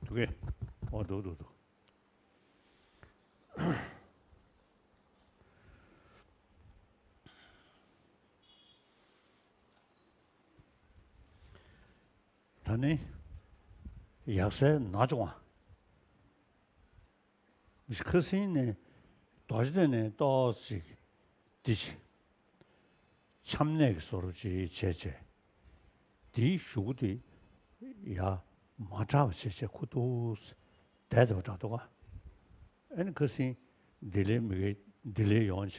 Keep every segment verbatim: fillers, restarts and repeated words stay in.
འདུག་གས། ཨོ་འདུག་འདུག་འདུག་ད་ནི་ཡག་སའི་ན་ཆུང་བ། ཁ་སང་ནས་རྡོ་རྗེ་གདན་ནས་ཏོག་ཙམ་འདི་ཆམ་ནད་ཀྱི་བཟོ་འདྲ་ཅིག་བྱས་བྱས། འདིའི་གཞུག་གུ་དེ་ཡར་མ་དྲག་པ་བྱས་བྱས་ཁུ་འདུག་བསྡད་བསྡད་པ་འདྲ་འདུག་ག་ཨ་ནི་ཁ་སང་ལྡི་ལི་མི་གེ་ལྡི་ལི་ཡོང་བྱས་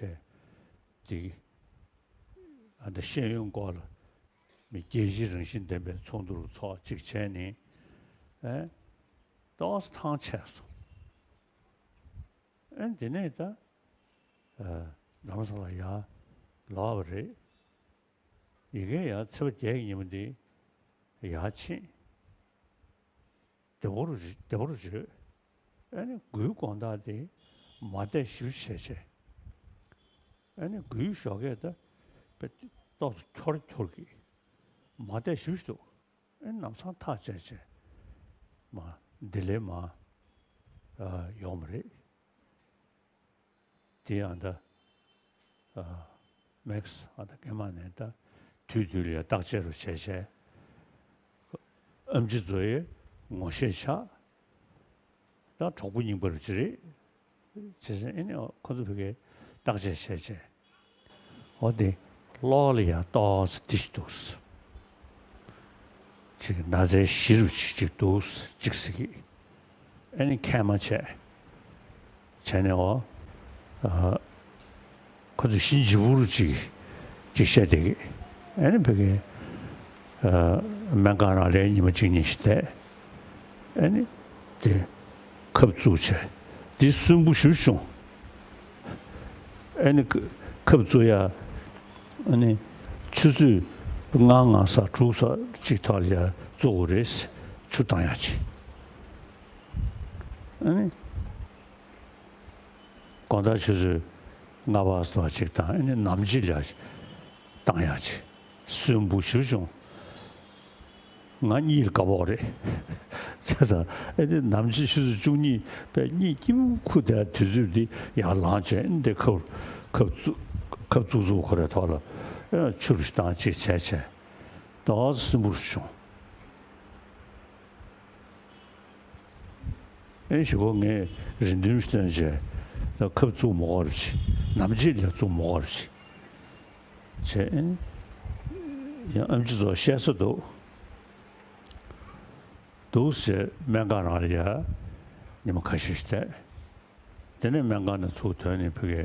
འདི་ཨ་ད་ཤེས་ཡོན་སྐོར་ལ་མི་རྒྱལ་སྤྱིའི་རང་བཞིན་ལྡན་པའི་ཚོགས་འདུར་ཚོགས་གཅིག་བྱས་ནས་ཨེ་ཏོག་ཙམ་ཐང་ཆད་སོང་། ཨེ་དེ་ནས་ད་ཨ་རྡ་རམ་ས་ལ་ཡར་ལོག་པ་རེད། ཡ་གིར་ཡར་ཚེས་པ་བརྒྱད་ཀྱི་ཉིན་མོ་འདི་ཡར་ཕྱིན། བདེ་པོ་རུ་བདེ་པོ་རུ་བྱོས། ཨ་ནི་དགུན་དགོང་དག་དེ་མ་བསྡད་ཞིབ་བྱས་བྱས། ཨ་ནི་དགུན་ཞོགས་ཀས་ད་དཔེ་ཏོག་ཙམ་འཁྱོར་འཁྱོར་གྱིས་མ་བསྡད་ཞིབ་ཞིག་འདུག་ཨ་ནི་ལམ་སང་ཐག་བཅད་བྱས་མ་ལྡི་ལི་མར་ཨ་ཡོང་བ་རེད། དེ་ཡང་ད་ཨ་མེག་སི་ཨ་ད་སྔོན་མ་ནས་ད་དུས་དུས་ལ་ཡ་བརྟག་དཔྱད་རུ་བྱས་བྱས། ཨེམ་ཆི་ཚོ་ཡི་ངོ་ཤེས་ཆགས། ད་གྲོགས་པོ་རྙིང་པ་རུ་ཅི་རེད། བྱས་ཙང་ཨེ་ནི་ཁོ་ཚོ་ཕ་གིར་བརྟག་དཔྱད་བྱས་བྱས། འོ་དེ་གློ་བ་ལ་ཡ་ཏོག་ཙམ་འདི་ཞིག་འདུག་ཅིག་ན་ཚའི་གཞི་རུ་ཅིག་ཅིག་འདུག་ཅིག་ཟེར་གི་ཨ་ནི་མཁལ་མ་བྱས། བྱས་ནས་འོ། ཨ། ཁོ་ཚོས་གཤིན་རྗེ་པོ་རུ་ཅིག་ཅིག་བཤད་བསྡད་གི་ཨ་ནི་ཕ་གིར། ཨ། སྨན་ཁང་ནང་ལ་ཉི་མ་གཅིག་གཉིས་ཤིག་བསྡད། ཨ་ནི། དེ། ཁབ་བཙུགས་བྱས། དེ་སུན་པོ་ཞེ་པོ་བྱུང་། ཨ་ནི་ཁ་ཁབ་བཙུགས་ཡ། ཨ་ནི་ཆུ་ཚོད་ལྔ་ལྔ་ཙམ་དྲུག་ཙམ་ཅིག་ཐོག་ལ་ཡ་བཙུགས་དགོས་རེད། ཆུ་བཏང་ཡ་ཅིག་ཨ་ནི་དགོང་དག་ཆུ་ཚོད་ལྔ་པ་ཙམ་ཅིག་དང་ཨ་ནི་ནམ་ཕྱེད་ལ་བཏང་ཡ་ཅིག་སུན་པོ་ཞེ་པོ་བྱུང་། ང་གཉིད་ལ་དགའ་པོ་རེད། བྱས་ཙང་ཨེ་དེ་ནམ་ཕྱེད་ཆུ་ཚོད་བཅུ་གཉིས་པའི་གཉིད་སྐྱིད་པོ་ཁུག་བསྡད་དུས་ཚོད་འདི་ཡར་ལངས་བྱས་ཨེ་དེ་ཁབ་ཁབ་བཙུགས་ཁབ་བཙུགས་བཙུགས་ཁོ་རའི་ཐོག་ལ་ཨེ་ཆུ་རུ་བཏང་ཅིག་བྱས་བྱས་ཏོག་ཙམ་སིམ་པོ་རུ་བྱུང་། ཨེ་ཞུ་གོ་ངས་རེ་འདུན་བཏོན་བྱས་ད་ཁབ་བཙུགས་མ་དགོས་རུ་བྱས་ནམ་ཕྱེད་ལ་བཙུགས་མ་དགོས་རུ་བྱས། བྱས། ཡང་ཨེམ་ཆི་ཚོ་བཤད་ས་འདུག་འདུག་ཟེར་སྨན་ཁང་ནང་ལ་ཡ་ཉི་མ་ཁ་ཤས་ཤིག་བསྡད། དེ་ནས་སྨན་ཁང་ནས་ཚུར་ཐོན་ནས་ཕ་གིའི་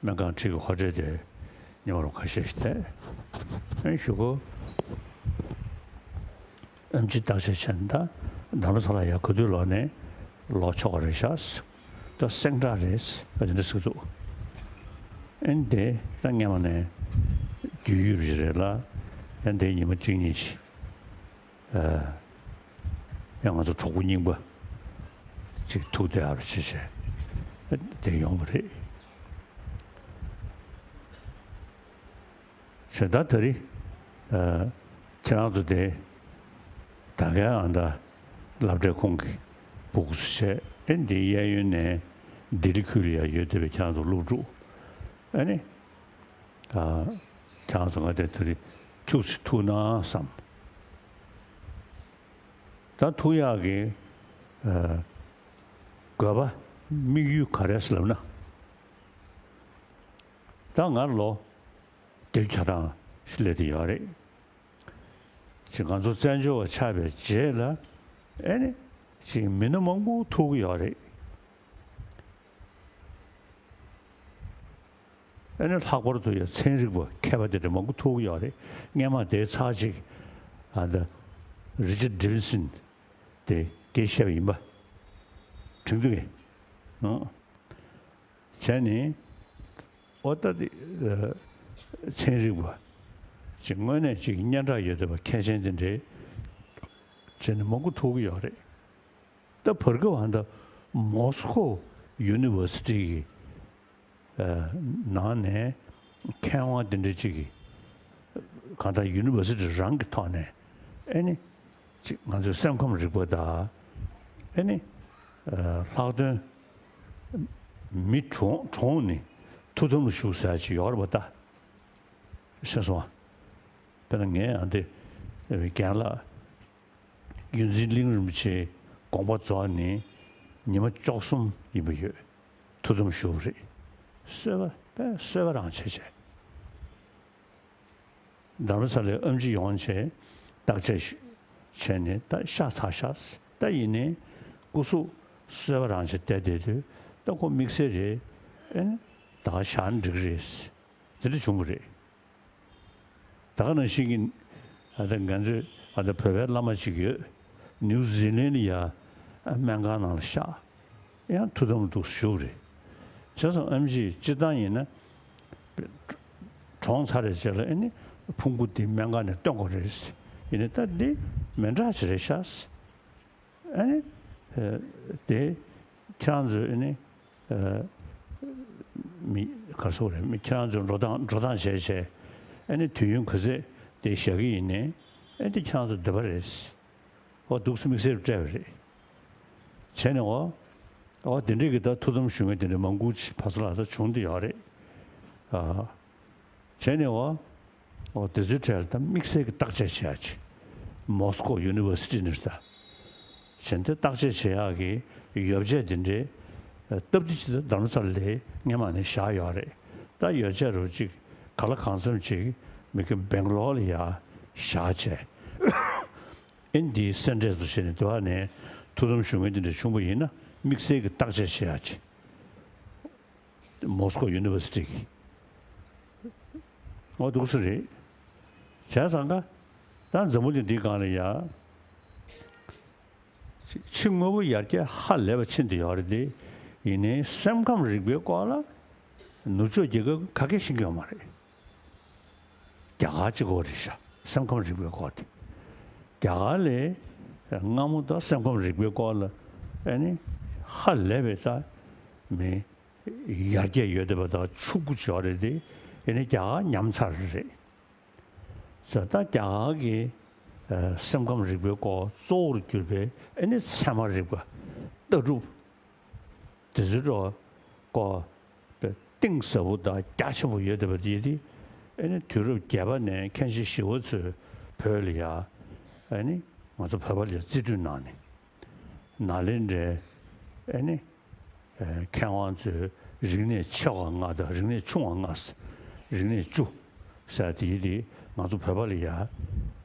སྨན་ཁང་འཁྲིས་ཀྱི་ཧོ་ཊེལ་དེ་ཉི་མ་རུ་ཁ་ཤས་ཤིག་བསྡད། ཨེ་ཞུ་གོ་ཨེམ་ཆི་བརྟག་དཔྱད་བྱས་ན་ད་རྡ་རམ་ས་ལ་ཡ་ག་དུས་ལོག་ནས་ལོག་ཆོག་གི་རེད་ཤག་ད་སེང་བྲག་རེད་ཨ་དེ་འདྲ་ཟེར་གི་འདུག་ཨེ་འདི་ད་སྔོན་མ་ནས་རྒྱུས་ཡོད་པ་ཞིག་རེད་ལ་ཨེ་འདི་ཉི་མ་གཅིག་གཉིས་ཤིག་ཨ་ཡང་ང་ཚོ་གྲོགས་པོ་རྙིང་པ་ཅིག་ཐུག་བསྡད་ཡག་རེད་བྱས་བྱས་ཨེ་འདི་ཡོང་བ་རེད། བྱས་ད་ད་རེས་ཨ་ཁྱེད་རང་ཚོ་དེ་ད་གའི་ཨ་ད་སློབ་གྲྭའི་ཁོངས་ཀྱི་སྤུ་གུ་ཚོ་བྱས་ཨེ་འདི་གཡས་གཡོན་ནས་ལྡི་ལི་ཁུལ་ལ་ཡ་ཡོད་བསྡད་པའི་ཁྱེད་རང་ཚོ་སློབ་ཕྲུག་ཨ་ནི་ཨ་ཁྱེད་རང་ཚོ་ང་དེ་ད་རེས་ཁྱུག་ཙམ་ཐུག་ན་བསམ། ད་ཐུག་ཡག་གི་ཨ་དགོས་པ་དམིགས་ཡུལ་ག་རེ་ཟེར་ལབ་ན། ད་ང་ལོ་དེབ་ཆ་ཚང་ཞིག་སླེབས་བསྡད་ཡོད་རེད། ཅིག་ང་ཚོ་བཙན་བྱོལ་བ་ཆགས་པའི་རྗེས་ལ་ཨེ་ནི་ཅིག་མི་སྣ་མང་པོ་ཐུག་གི་ཡོད་རེད། ཨེ་ནི་ལྷག་པར་དུ་ཡང་ཚན་རིག་པ་མཁས་པ་དེ་འདྲ་མང་པོ་ཐུག་གི་ཡོད་རེད། སྔོན་མ་དེའི་ཚར་གཅིག་ཨ་ད་རི་ཅར་ཌེ་ཝིན་སན་དེ་སྐད་བཤད་པ་ཡིན་པ་དྲན་འདུག་གས། ཨང་། བྱས་ནས་ཨོ་ད་དེ་ཚན་རིག་པ་ ཅིག་དངོས་གནས་ཅིག་སྙན་གྲགས་ཡོད་བསྡད་པ་མཁས་ཅན་དེ་འདྲས་བྱས་ནས་མང་པོ་ཐུག་གི་ཡོད་རེད། ད་བར་སྐབས་ཨ་ད་མོ་སི་ཁོ་ཡུ་ནི་ཝར་སི་ཊི་གི་ཨ་ནང་ནས་མཁས་དབང་དེ་འདྲ་ཅིག་གིས་གང་ལྟར་ཡུ་ནི་ཝར་སི་ཊི་རང་གི་ཐོག་ནས་ཨེ་ནི་ཅིག་ང་ཚོའི་སེམས་ཁམས་རིག་པ་དང་ཨེ་ནི་ཨ་ལྷག་དོན་མི་གྲོངས་གྲོངས་ནས་ཐུགས་དམ་ལ་བཞུགས་ཟེར་ཡ་ཅིག་ཡོད་རེད་པ་ད། ཤེས་སོང་། དཔེར་ན་ངས་ཨ་འདི་རྒན་ལགས་ཡོངས་འཛིན་གླིང་རིན་པོ་ཆེའི་དགོངས་པ་རྫོགས་ནས་ཉི་མ་བཅུ་གསུམ་ཡིན་པ་ཡོད། ཐུགས་དམ་བཞུགས་རེད། གསོལ་བ་དཔེ་གསོལ་བ་རང་བྱས་བྱས། རྡ་རམ་ས་ལའི་ཨེམ་ཆི་ཡོང་བྱས་བརྟག་དཔྱད་བྱས་ནས་ད་ཤ་ཚ་ཤ་ད་ཡིན་ནའི་སྐུ་གཟུགས་གསོལ་བ་རང་བྱས་བསྡད་བསྡད་དུས་ད་ཁོ་དམིགས་བསལ་རེད། ཨེ་ནི་ད་ག་བཞག་ན་འགྲིག་གི་རེད། དེ་འདྲ་བྱུང་བ་རེད། ད་ག་ནང་བཞིན་གྱི་ཨ་ད་ང་ཚོའི་ཨ་ད་བོད་པའི་བླ་མ་ཅིག་ཡོད། ནིའུ་ཛི་ལན་ལ་ཡ་སྨན་ཁང་ནང་ལ་བཞག་ཡང་ཐུགས་དམ་ལ་འདུག་བཞུགས་རེད། བྱས་ཙང་ཨེམ་ཆི་སྤྱིར་བཏང་ཡིན་ན་གྲོངས་ཚར་རེད་བྱས་ལ་ཨེ་ནི་ཕུང་པོ་འདི་སྨན་ཁང་ནས་བཏོན་དགོས་རེད། ཡིན་ནའི་ད་འདི་མི་འདྲ་ཅིག་རེད་ཤག་ཨ་ནི། ཨ་དེ་ཁྱེད་རང་ཚོས་ཨ་ནི། ཨ་མི་ག་རེ་ཟེར་དགོས་རེད། མི་ཁྱེད་རང་ཚོས་འགྲོ་སྟངས་འགྲོ་སྟངས་བྱས་བྱས་ཨ་ནི་དུས་ཡུན་ག་ཚོད་དེ་བཞག་གི་ཡིན་ནའི་ཨ་ནི་ཁྱེད་རང་ཚོ་འདོད་པ་རེད། འོ་འདུག་སེ་དམིགས་བསལ་སྤྲད་པ་རེད། བྱས་ནས་འོ། འོ་དེ་འདྲས་ཀྱི་ད་ཐུགས་དམ་བཞུགས་མཁན་དེ་འདྲས་མང་པོ་ཅིག་ཕ་ས་ལ་ད་བྱུང་བསྡད་ཡོད་རེད། ཨ། བྱས་ནས་འོ། འོ་དེ་ཚོའི་གྲས་ལ་ད་དམིགས་བསལ་གྱི་བརྟག་དཔྱད་བྱེད་ཡ་ཅིག་མོ་སི་ཀོ་ཡུ་ནི་ཝར་སི་ཊི་ནས་ད། བྱས་ནས་བརྟག་དཔྱད་བྱེད་ཡག་གི་ཡོ་བྱད་དེ་འདྲའི་སྟབས་བདེ་ཅིག་ད་རྡ་རམ་ས་ལ་ལ་སྔས་མ་ནས་བཞག་ཡོད་རེད། ད་ཡོ་བྱད་རུ་ཅིག་ག་ལ་གང་འཚམ་ཅིག་མི་ཁྱོད་སྦེང་ལོར་ལ་ཡ་བཞག་བྱས། ཨེ་འདིའི་སེ་འབྲས་སུ་བྱས་ནས་དེ་བ་ནས་ཐུགས་དམ་བཞུགས་མཁན་དེ་འདྲ་བྱུང་བ་ཡིན་ན་དམིགས་བསལ་གྱི་བརྟག་དཔྱད་བྱེད་ཡ་ཅིག་མོ་སི་ཀོ་ཡུ་ནི་ཝར་སི་ཊི་གི། འོ་འདུག་སེ་རེད། བྱས་ཙང་ཀ་ད་འཛམ་བུ་གླིང་འདིའི་སྒང་ལ་ཡ། ཕྱི་དངོས་པོ་ཡར་རྒྱས་ཧ་ལས་པ་ཕྱིན་བསྡད་ཡོད་རེད་དེ། ཡིན་ནའི་སེམས་ཁམས་རིག་པའི་སྐོར་ལ་ནུབ་ཕྱོགས་རྒྱལ་ཁབ་ག་གེ་ཤེས་ཀྱི་ཡོད་མ་རེད། རྒྱ་གར་གཅིག་པོ་རེད་ཤག་སེམས་ཁམས་རིག་པའི་སྐོར་དེ། རྒྱ་གར་ལས་སྔ་མོ་དང་སེམས་ཁམས་རིག་པའི་སྐོར་ལ་ཨ་ནི་ཧ་ལས་པའི་ས་མི་ཡར་རྒྱས་ཡོད་བསྡད་པ་དང་ཕྱུག་པོ་ཅིག་ཡོད་རེད་དེ། ཨ་ནི་རྒྱ་གར་ཉམས་ཚར་རེད། ཟེར་ད་རྒྱ་གར་གྱི་ཨ་སེམས་ཁམས་རིག་པའི་སྐོར་གཙོ་བོར་གྱུར་པའི་ཨ་ནི་ཚད་མ་རིག་པ་ལྟ་གྲུབ་དེ་ཚོའི་སྐོར་དཔེ་གཏིང་ཟབ་པོ་དང་རྒྱ་ཆེན་པོ་ཡོད་བསྡད་པ་དེ་དེ་ཨ་ནི་དུས་རབས་བརྒྱད་པ་ནས་མཁན་ཆེན་ཞི་བ་འཚོས་བོད་ལ་ཡ་ཨ་ནི་ང་ཚོ་བོད་པ་ལ་ཡ་རྩིས་སྤྲོད་གནང་ནས་ནཱ་ལེནྡྲའི་ཨ་ནི། ཨ་མཁས་དབང་ཚོས་རིག་གནས་ཆེ་བ་ལྔ་དང་རིག་གནས་ཆུང་བ་ལྔ་ཟེར། རིག་གནས་བཅུ་ཟེར་དེ་དེ་ང་ཚོ་བོད་པ་ལ་ཡ་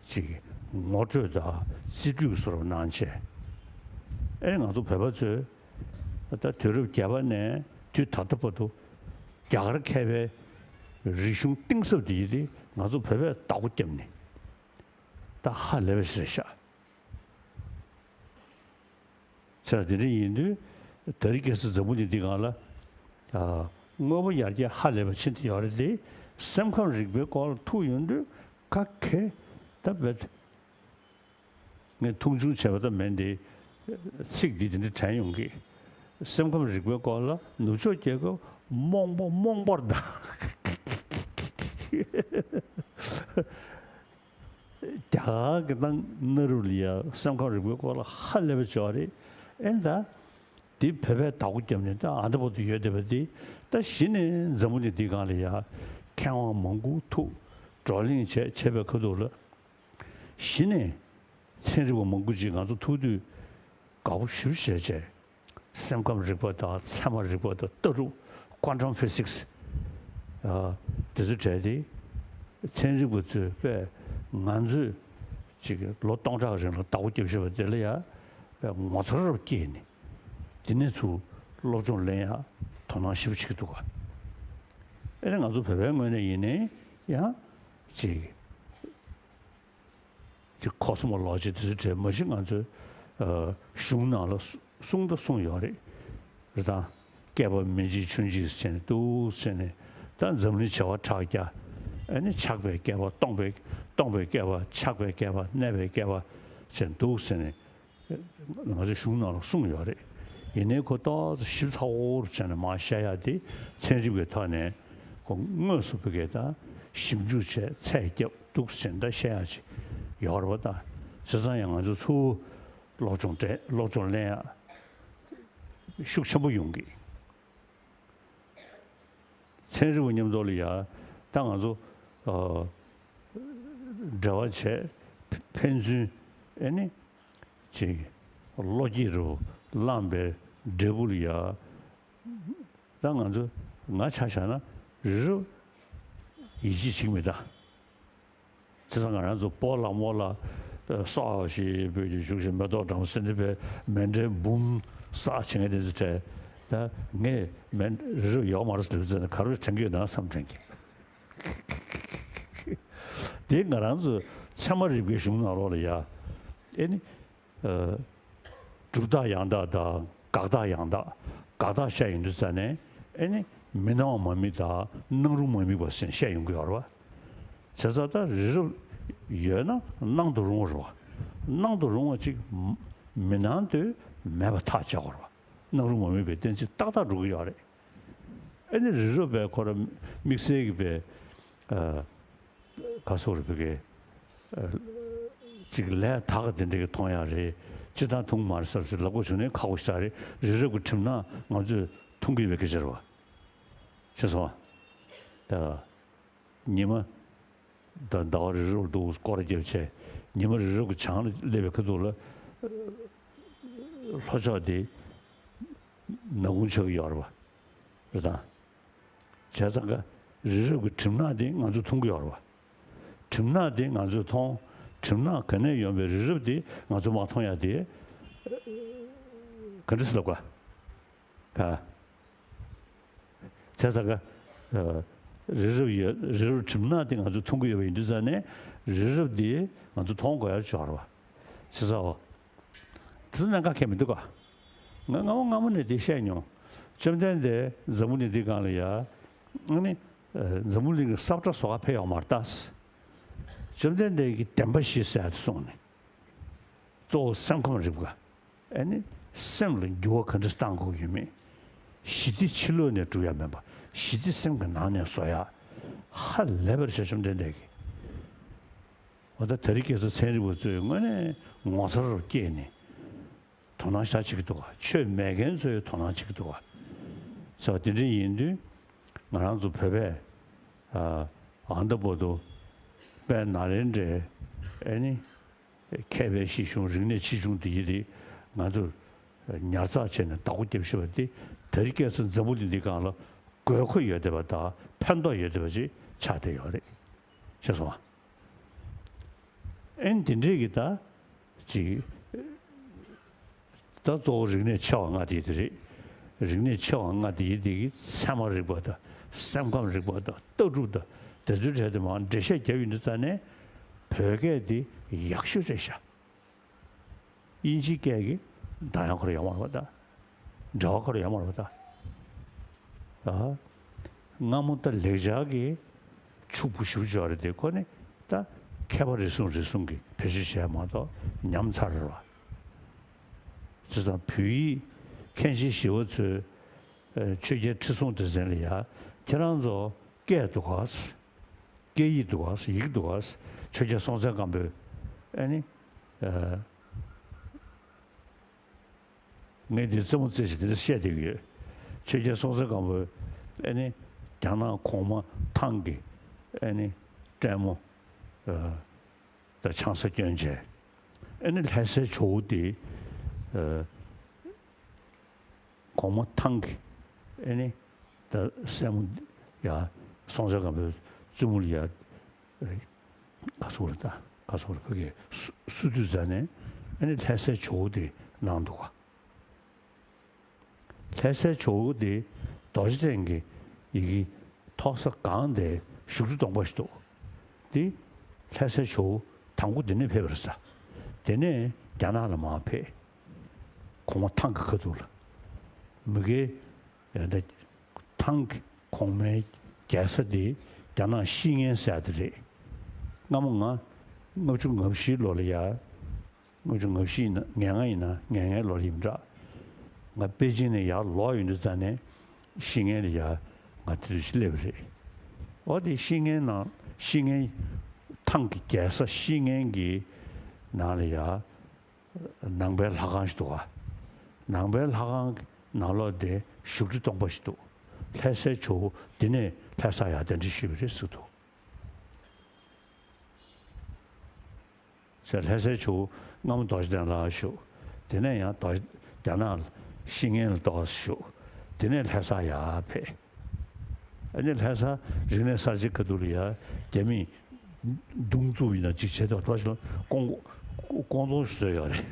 ཅིག་ངོ་སྤྲོད་དང་རྩིས་སྤྲོད་ཀྱི་བཟོ་འདྲ་གནང་བྱས། ཨེ་ང་ཚོ་བོད་པ་ཚོས་ད་དུས་རབས་བརྒྱད་པ་ནས་དུས་ད་ལྟ་བར་དུ་རྒྱ་གར་མཁས་པའི་རིག་གཞུང་གཏིང་ཟབ་དེ་དེ་ང་ཚོ་བོད་པས་བདག་པོ་བརྒྱབ་ནས་ད་ཧ་ལས་པ་ཞིག་རེད་ཤག་བྱས་དེ་འདྲ་ཡིན་དུས་ད་རེས་ཁ་སང་འཛམ་བུ་གླིང་འདི་སྒང་ལ་ཨ་དངོས་པོ་ཡར་རྒྱས་ཧ་ལས་པ་ཕྱིན་བསྡད་ཡོད་རེད་དེ། སེམས་ཁམས་རིག་པའི་སྐོར་ལ་ཐུག་ཡོང་དུས་ག་གེ་ད་བེད། ངས་མཐོང་ཆུང་བྱས་པ་ད་མིན་ཏེ། ཚིག་འདི་དེ་འདྲ་དྲན་ཡོང་གི། སེམས་ཁམས་རིག་པའི་སྐོར་ལ་ནུབ་ཕྱོགས་རྒྱལ་ཁབ་རྨོངས་པ་རྨོངས་པར་གདའ། རྒྱ་གར་གྱི་ནང་ནཱ་རུ་ལ་ཡ་སེམས་ཁམས་རིག་པའི་སྐོར་ལ་ཧ་ལས་པ་ཅིག་ཡོད་རེད། ཨེ་ད། དེ་བོད་པས་བདག་པོ་བརྒྱབ་ནས་ད་ཨ་ད་བར་དུ་ཡོད་བསྡད་པ་དེ། ད་གཞི་ནས་འཛམ་བུ་གླིང་འདིའི་སྒང་ལ་ཡ་མཁས་དབང་མང་པོ་ཐུག་བགྲོ་གླེང་བྱས་བྱས་པའི་ཁ་ཐུག་ལ། གཞི་ནས་ཚན་རིག་པ་མང་པོ་ཅིག་ང་ཚོ་ཐུག་དུས་དགའ་པོ་ཞེ་པོ་བྱས་བྱས། སེམས་ཁམས་རིག་པ་དང་ཚད་མ་རིག་པ་དང་ལྟ་གྲུབ་quantum physics ཨ་དེ་ཚོ་གྲས་དེ་ཚན་རིག་པ་ཚོས་དཔེ་ང་ཚོས་ཅིག་ལོ་སྟོང་ཕྲག་རིང་ལ་བདག་པོ་བརྒྱབ་བཞག་པ་དེ་ལ་ཡ་དཔེ་ངོ་མཚར་རབ་སྐྱེས་ནས་དེ་ནས་ཚུར་སློབ་སྦྱོང་ལེན་ཡ་དོ་སྣང་ཞེ་པོ་བྱེད་ཀྱི་འདུག་ག་ཨེ་རེད། ང་ཚོ་བོད་པའི་ངོས་ནས་ཡིན་ནའི་ཡང་ཅིག་ཅིག་ཁོ་སི་མོ་ལོ་ཇི་དེ་ཚོའི་གྲས་མ་གཞི་ང་ཚོའི་ཨ་གཞུང་ནང་ལ་གསུ་གསུངས་ད་གསུངས་ཡོད་རེད། རེད་དང་། བསྐལ་པ་མི་འཇིག་ཆུ་འཇིག་ཟེར་ནས་འདུག་ཟེར་ནས་ད་འཛམ་གླིང་བྱེ་བ་ཕྲག་བརྒྱ་ ཨ་ནི་ཆགས་པའི་བསྐལ་པ། སྟོང་པའི་སྟོང་པའི་བསྐལ་པ། ཆགས་པའི་བསྐལ་པ། གནས་པའི་བསྐལ་པ་བྱས་འདུག་ཟེར་ནས་ང་ཚོའི་གཞུང་ནང་ལ་གསུངས་ཡོད་རེད། ཡིན་ནའི་ཁོ་ཏོག་ཙམ་ཞིབ་ཚགས་པོ་བྱས་ནས་མར་བཤད་ཡག་དེ་ཚན་རིག་པའི་ཐོག་ནས་ཁོ་དངོས་སུ་བོད་སྐད་དང་ཞིབ་འཇུག་བྱས་ཚད་བརྒྱབ་འདུག་ཟེར་ནས་ད་བཤད་ཡག་ཅིག་ཡོད་རེད་པ། ད་བྱས་ཙང་ཡང་ང་ཚོ་ཚུར་སློབ་སྦྱོང་སྤྲད། སློབ་སྦྱོང་ལེན་ཡག་ཤུགས་ཆེན་པོ་ཡོང་གི། ཚན་རིག་པ་མཉམ་དུ་ལ་ཡ། ད་ང་ཚོ་ཨ་འབྲེལ་བ་བྱས། ཕན་ཚུན་ཨེ་ནི་ཅིག་བློ་སྐྱེད་རུ་བླངས་པའི་འབྲས་བུ་ལ་ཡ། ད་ང་ཚོ་ང་ཆ་བཞག་ན་རི་རབ་ཡིད་ཆེས་བྱེད་ཀྱི་མེད་ད། བྱས་ཙང་ང་རང་ཚོ་སྤོ་ལགས་རྨོ་ལགས་སོགས་ཞེས་བོད་ཀྱི་བཞུགས་ཤིང་མེ་ཏོག་བཀྲམ་སེ་འདི་པའི་མཎྜལ་འབུམ་བསགས་བྱེད་མཁན་དེ་ཚོ་གྲས། ད་ངས་མཎྜལ་རི་རབ་ཡོད་མ་རེད་ཟེར་ལབ་ཙང་ག་རེ་དྲན་གྱི་ཡོད་ན་བསམ་དྲན་གྱི། དེ་ང་རང་ཚོ་ཚད་མ་རིག་པའི་གཞུང་ནང་ལོགས་ལ་ཡ། ཨེ་ནི། ཨ། གྲུབ་རྟགས་ཡང་དག་དང་དགག་རྟགས་ཡང་དག། དགག་རྟགས་བཤད་ཡོང་དུས་ཙ་ནས་ཨེ་ནི་མི་སྣང་བ་མ་དམིགས་དང་སྣང་རུང་མ་དམིགས་པ་ཟེར་བཤད་ཡོང་གི་ཡོད་རེད་པ། བྱས་ཙང་ད་རི་རབ་ཡོད་ན་སྣང་དུ་རུང་བ་རེད་པ། སྣང་དུ་རུང་བ་ཅིག་མི་སྣང་དུས་མེད་པ་ཐག་བཅད་དགོས་རེད་པ། སྣང་རུང་མ་དམིགས་པའི་གཏན་ཚིགས་ཏག་ཏག་འགྲོ་གི་ཡོད་རེད། ཨེ་ནི་རི་རབ་པས་ཁོ་རང་དམིགས་བསལ་གྱི་པའི་ཨ། ག་སོགས་རེད་བོད་སྐད། ཨ། ཅིག་ལས་དག་དེ་འདྲ་གི་མཐོང་ཡག་རེད། སྤྱིར་བཏང་མཐོང་མ་རེད་ཟེར་ཟེར་ལབ་དགོས་བྱུང་ནའི་ཁག་པོ་ཞིག་རེད། རི་རབ་ཀྱི་གྲིབ་ནག་ང་ཚོས་མཐོང་གི་ཡོད་པའི་སྐད་ཆ་རེད་པ། ཤེས་སོང་ང་། ད་ཉི་མ་ད་ཟླ་བ་རི་རབ་འདུག་སྐོར་ར་བརྒྱབ་བྱས། ཉི་མ་རི་རབ་ཀྱི་བྱང་ལ་སླེབས་པའི་ཁ་ཐུག་ལ་ལྷོ་ཕྱོགས་དེ་ནག་ཁུང་ཆགས་ཀྱི་ཡོད་རེད་པ། རེད་དང་། བྱས་ཙང་ཀ་རི་རབ་ཀྱི་གྲིབ་ནག་དེ་ང་ཚོས་མཐོང་གི་ཡོད་རེད་པ། གྲིབ་ནག་དེ་ང་ཚོས་མཐོང་། གྲིབ་ནག་ག་ནས་ཡོང་བའི་རི་རབ་དེ་ང་ཚོས་མ་མཐོང་ཡག་དེ་ག་འདྲ་ཟེར་ལབ་ག། ག། བྱས་ཙང་ཀ་ཨ། རི་རབ་ཡོད། རི་རབ་གྲིབ་ནག་དེ་ང་ཚོས་མཐོང་གི་ཡོད་པ་ཡིན་དུས་ཙ་ནས་རི་རབ་དེ་ང་ཚོས་མཐོང་དགོས་ཡག་ཅིག་ཡོད་རེད་པ། བྱས་ཙང་འོ། དེ་ཚོ་གནད་འགག་གང་ཡང་མི་འདུག་ག། ང་སྔ་མོ་སྔ་མོ་ནས་དེ་བཤད་མྱོང་། བཅོམ་ལྡན་འདས་འཛམ་བུ་གླིང་འདིའི་སྒང་ལ་ཡ། ཨ་ནི་ཨ། འཛམ་བུ་གླིང་གི་ས་བཀྲ་བཟོ་གར་ཕེབས་ཡོད་མ་རེད་ད། བཅོམ་ལྡན་འདས་ཀྱིས་བདེན་པ་བཞི་ཟེར་ཡག་དེ་གསུངས་ནས། གཙོ་བོ་སེམས་ཁམས་རིག་པ། ཨ་ནི་སེམས་ལ་འགྱུར་བ་ག་འདྲ་བཏང་དགོས་ཡོད་མེད། ཞི་བདེ་ཕྱི་ལོགས་ནས་སྒྲུབ་ཡག་མིན་པ། ཞི་བདེ་སེམས་ཀྱི་ནང་ནས་བཟོ་ཡག། ཧ་ལས་པ་རེད་ཤག་བཅོམ་ལྡན་འདས་ཀྱིས། འོ་ད་དེ་རིང་ཁ་སང་ཚན་རིག་པ་ཚོས་དངོས་གནས་ངོ་མཚར་སྐྱེས་ནས་དོ་སྣང་ཤར་བྱེད་ཀྱི་འདུག་ག། ཆོས་མེད་མཁན་ཚོས་དོ་སྣང་བྱེད་ཀྱི་འདུག་ག། ཟེར་བ་དེ་འདྲ་ཡིན་དུས་ང་རང་ཚོ་བོད་པས་ཨ། ཨ་ད་བར་དུ་དཔལ་ནཱ་ལེནྡྲའི་ཨེ་ནི་མཁས་པའི་གཞི་གཞུང་། རིག་གནས་ཆེ་ཆུང་དེ་ཡི་དེ་ང་ཚོས་ཉར་ཚགས་བྱས་ནས་བདག་པོ་རྒྱབ་ཤེས་པ་དེ་དེ་རིང་ཁ་སང་འཛམ་བུ་གླིང་འདིའི་སྒང་ལ་དགོས་མཁོ་ཡོད་བསྡད་པ་དང་ཕན་ཐོགས་ཡོད་བསྡད་པ་ཅིག་ཆགས་བསྡད་ཡོད་རེད། ཤེས་སོང་ང་། ཨེ་ནི་དེ་འདྲས་ཀྱི་ད་ཅིག་ད་གཙོ་བོ་རིག་གནས་ཆེ་བ་ལྔ་དེ་དེ་རེད། རིག་གནས་ཆེ་བ་ལྔ་དེ་དེ་གི་ཚད་མ་རིག་པ་དང་སེམས་ཁམས་རིག་པ་དང་ལྟ་གྲུབ་དང་དེ་ཚོའི་གྲས་དེ་མར་འགྲེལ་བཤད་བརྒྱབ་ཡོང་དུས་ཙ་ནས་བོད་སྐད་དེ་ཡག་ཤོས་རེད་ཤག། དབྱིན་ཇིའི་སྐད་ཀྱི་གདངས་དབྱངས་ཁོ་རང་ཡོད་མ་རེད་པ་ད། འགྲེལ་བ་ཁོ་རང་ཡོད་མ་རེད་པ་ད། ཨ། སྔ་མོ་ད་ལེགས་སྦྱར་གྱི་ཕྱུག་པོ་ཞེ་པོ་ཅིག་ཡོད་རེད་དེ། ཁོ་ནི་ད་མཁས་པ་རེ་ཟུང་རེ་ཟུང་གིས་བེད་སྤྱོད་བྱས་མ་གཏོགས་ཉམས་ཚར་རེད་པ། བྱས་ཙང་བོད་ཡིག་མཁན་ཆེན་ཞི་བ་འཚོས་ཨ། ཆོས་རྒྱལ་ཁྲི་སྲོང་ལྡེ་བཙན་ལ་ཡ། ཁྱེད་རང་ཚོ་སྐད་འདུག་ག། སྐད་ཡིག་འདུག་ག། ཡིག་འདུག་ག། ཆོས་རྒྱལ་སྲོང་བཙན་སྒམ་པོས་ཨ་ནི་ཨ། ངས་འདི་རྩེད་མོ་རྩེ་བཞིན་དེ་འདྲ་བཤད་བསྡད་ཀྱི་ཡོད། ཆོས་རྒྱལ་སྲོང་བཙན་སྒམ་པོས་ཨ་ནི་རྒྱ་ནག་གོང་མ་ཐང་གི་ཨ་ནི་སྲས་མོ་ཨ། དང་ཆང་ས་བསྐྱོན་བྱས། ཨ་ནི་ལྷ་སའི་ཇོ་བོ་དེ་ཨ། གོང་མ་ཐང་གི་ཨ་ནི་ད་སྲས་མོ་ཡ། སྲོང་བཙན་སྒམ་པོའི་བཙུན་མོ་ལ་ཡ། ག་སོགས་རེད་ད། ག་སོགས་རེད། ཕ་གིར་བསུ་བསུ་དུས་ཙ་ནས་ཨ་ནི་ལྷ་སའི་ཇོ་བོ་དེ་གནང་འདུག་ག། ལྷ་སའི་ཇོ་བོ་དེ་རྡོ་རྗེ་གདན་གྱི་ཡི་གེ་ཐོག་ས་སྒང་དེར་བཞུགས་ཁྲི་སྟོང་པ་ཞིག་འདུག། དེ་ལྷ་སའི་ཇོ་བོ་དང་པོ་དེ་ནས་ཕེབས་པ་རེད་ས། དེ་ནས་རྒྱ་ནག་ལ་མར་ཕེབས། གོང་མ་ཐང་གི་ཁ་ཐུག་ལ། མི་སྒེར་ཡང་ད་ཐང་གི་གོང་མའི་རྒྱལ་ས་དེ་ རྒྱ་ནག་ཤི་ངན་ཟེར་ཡ་དེ་རེད། སྔ་མོ་ང་ལྔ་བཅུ་ང་བཞི་ལོ་ལ་ཡ། ལྔ་བཅུ་ང་བཞི་ཡིན་ན་ང་ལྔ་ཡིན་ན་ང་ལྔའི་ལོ་ལ་ཡིན་འདྲ། ང་པེ་ཅིན་ནས་ཡར་ལོག་ཡོང་དུས་ཙ་ནས་ཤི་ངན་ལ་ཡ་ང་དེ་དུས་སླེབས་པ་རེད། འོ་དེ་ཤི་ངན་ནང་ཤི་ངན་ཐང་གི་རྒྱལ་ས་ཤི་ངན་གྱི་ནང་ལ་ཡ། ནང་པའི་ལྷ་ཁང་ཞིག་འདུག་ག་ནང་པའི་ལྷ་ཁང་གི་ནང་ལོགས་དེ་བཞུགས་ཁྲི་སྟོང་པ་ཞིག་འདུག་ལྷ་སའི་ཇོ་བོ་དེ་ནས་ལྷ་ས་ཡར་གདན་འདྲེན་ཞུས་པ་རེད་ཟེར་འདུག་ཟེར། ལྷ་སའི་ཇོ་བོ་སྔ་མོ་རྡོ་རྗེ་གདན་ལ་བཞུགས། དེ་ནས་ཡང་རྡོ་རྒྱ་ནག་ལ་ཤི་ངན་ལ་ཏོག་ཙམ་བཞུགས། དེ་ནས་ལྷ་ས་ཡར་ཕེབས། ཨ་ནི་ལྷ་ས་རིག་གནས་གསར་བརྗེའི་ཁ་ཐུག་ལ་ཡ་རྒྱ་མིས་མདུང་བཙུགས་ཡིན་ན་ཅིག་བྱས་ཏེ་ལྟོས་ཤིག་ལ་ཀོང་ཀོང་ཏོང་བཟོས་ཡོད་རེད།